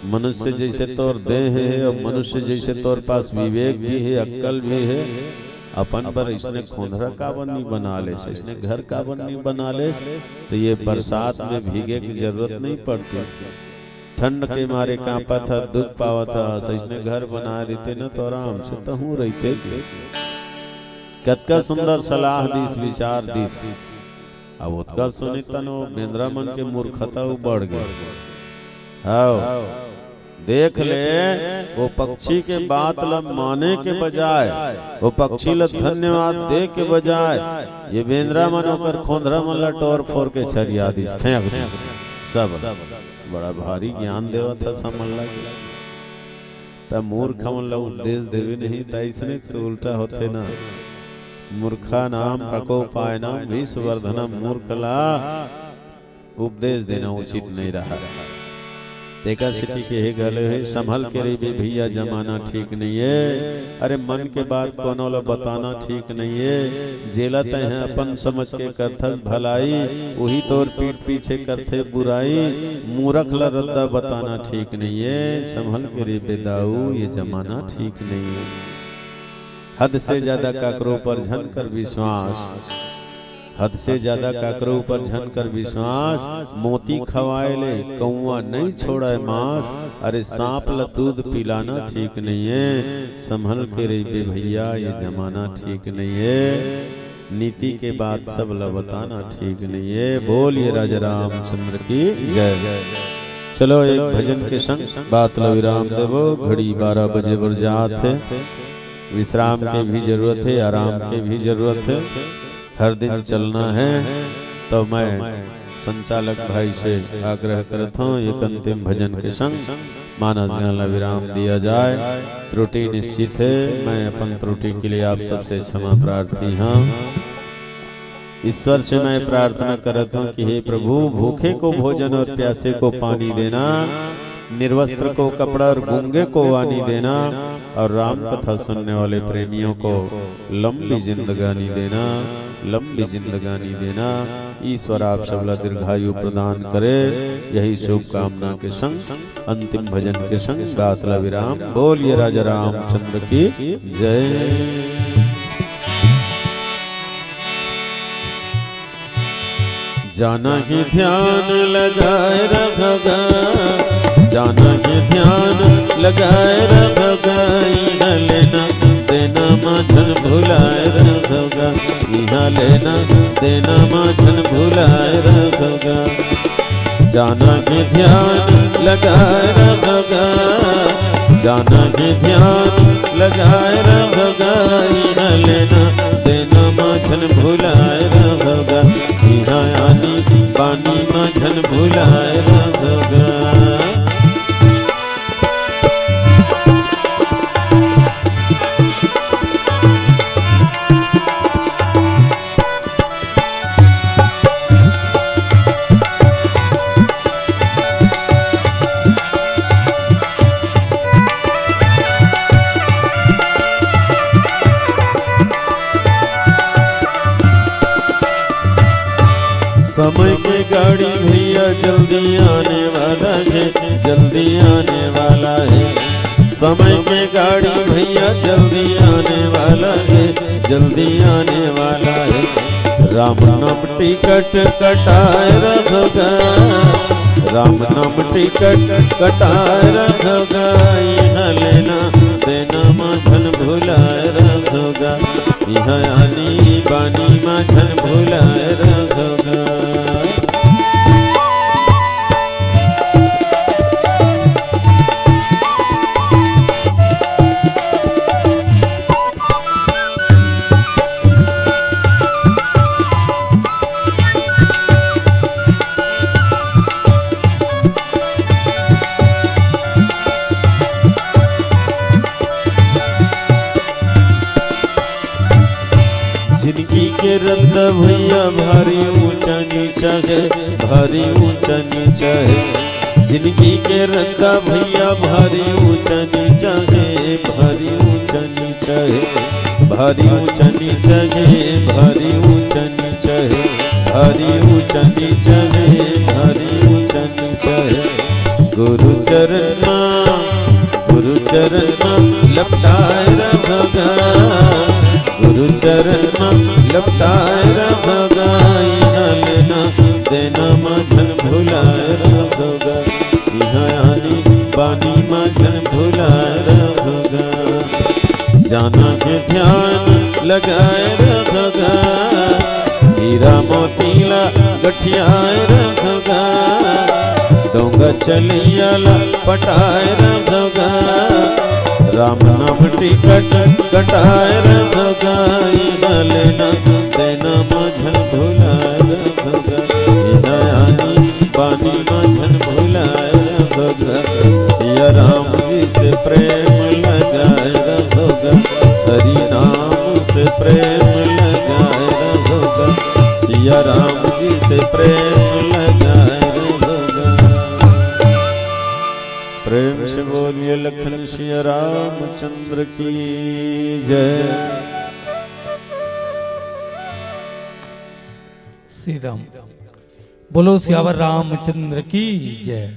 मनुष्य जैसे तोर देह हे, और मनुष्य जैसे तोर पास विवेक भी हे, अक्कल भी हे, अपन बर इसने खोंधरा काबर नहीं बना लेस, इसने घर काबर नहीं बना लेस, तो ये बरसात में भीगे की जरूरत नहीं पड़ती। ठंड के मारे कांपत ह, दुख पावत ह, सइसने घर बनाए रहिते न तो आराम से तहूं रहिते के। कतका सुंदर सलाह दिस, विचार दिस। अब ओतका सुनी तन वो बेंदरा मन के मूर्खता उ बढ़ गे। हाव, देख ले, वो पक्षी के बात ल माने के बजाय, वो पक्षी ल धन्यवाद दे के बजाय, ये बेंदरा मन ओकर खोंधरा मन ल टोर फोर के छरिया दिस, फेंक दिस। सब बड़ा भारी ज्ञान देवत ह समन ला के। त मूर्ख मन ला उपदेश देवे नहीं, त अइसने तो उल्टा होथे ना। मूर्खानाम प्रकोपायनम विषवर्धनम, मूर्ख ला उपदेश देना उचित नहीं रहा। तेकर सेती केहे घलो हे, संभल के रहिबे भैया, जमाना ठीक नहीं है। अरे मन के बात कोनो ला बताना ठीक नहीं है। जेला तैं अपन समझ के करथस भलाई, उही तोर पीठ पीछे करथे बुराई। मूरख ला रद्दा बताना ठीक नहीं है। संभल के रहिबे दाऊ, ये जमाना ठीक नहीं है। हद से ज्यादा काकरो पर झन कर विश्वास, हद से ज्यादा काकरो ऊपर झन कर विश्वास। मोती खवाए ले कौआ नहीं छोड़े मांस। अरे सांप ल दूध पिलाना ठीक नहीं है। संभल के रहिबे भैया, ये जमाना ठीक नहीं है। नीति के बात सब ल बताना ठीक नहीं है। बोलिए राजा रामचंद्र की जय। चलो एक भजन के संग बात ल विराम देबो। घड़ी बारह बजे बर जात है। विश्राम के भी जरूरत है, आराम के भी जरूरत है। हर दिन चलना है। तो मैं संचालक भाई से आग्रह करता हूँ, एक अंतिम भजन के संग मानस गान ला विराम दिया जाए। त्रुटि निश्चित है, मैं अपन त्रुटि के लिए आप सबसे क्षमा प्रार्थी हूँ। ईश्वर से मैं प्रार्थना करता हूँ कि हे प्रभु, भूखे को भोजन और प्यासे को पानी देना, निर्वस्त्र को कपड़ा और गूंगे को वाणी देना, और राम कथा सुनने वाले प्रेमियों को लंबी जिंदगानी देना, लंबी जिंदगानी देना। ईश्वर आप सबला दीर्घायु प्रदान करे, यही शुभकामना के संग अंतिम भजन के संग गात ला विराम। बोलिए राजा रामचंद्र की जय। जाना ही ध्यान लगाए रखगा, ध्यान लगाए रखगा, इहाँ लेना देना मा झन भुलाए रखगा, इहाँ लेना देना मा झन भुलाए रखगा। जाना हे ध्यान लगाए रखगा, जाना हे ध्यान लगाए रखगा, इहाँ लेना देना मा झन भुलाए रखगा, इहाँ आनी बानी मा झन भुलाए रखगा। समय के गाड़ी भैया जल्दी आने वाला हे, जल्दी आने वाला हे। समय के गाड़ी भैया जल्दी आने वाला हे, जल्दी आने वाला हे। राम नाम टिकट कटाए रखगा, राम नाम टिकट कटाए रखगा, इहाँ लेना देना मा झन भुलाए रखगा, इहाँ आनी बानी मा झन भुलाए रखगा। जिनगी के रद्दा भैया भारी ऊंचा नीचा हे, भारी ऊंचा नीचा हे। जिनगी के रद्दा भैया भारी ऊंचा नीचा हे, भारी ऊंचा नीचा हे। भारी ऊंचा नीचा हे, भारी ऊंचा नीचा हे। भारी ऊंचा नीचा हे, भारी ऊंचा नीचा हे। गुरु चरण मा, गुरु चरण मा लपटाए रखगा, गुरु चरण मा लपटाए रखगा, इहाँ लेना देना मा झन भुलाए रखगा, इहाँ आनी बानी मा झन भुलाए रखगा। जाना हे ध्यान लगाए रखगा, हीरा मोती ला गठियाए रखगा, डोंगा चलिया ला पटाए रखगा, राम नाम टिकट कटाए रखगा, इहाँ लेना देना मा झन भुलाए रखगा, इहाँ आनी बानी मा झन भुलाए रखगा। सिया राम जी से प्रेम लगाए रखगा, हरि नाम से प्रेम लगाए रखगा, सिया राम जी से प्रेम लगाए रखगा। प्रेम से बोलिए लखन सिया रामचंद्र की जय। श्री राम। बोलो सियावर रामचंद्र की जय।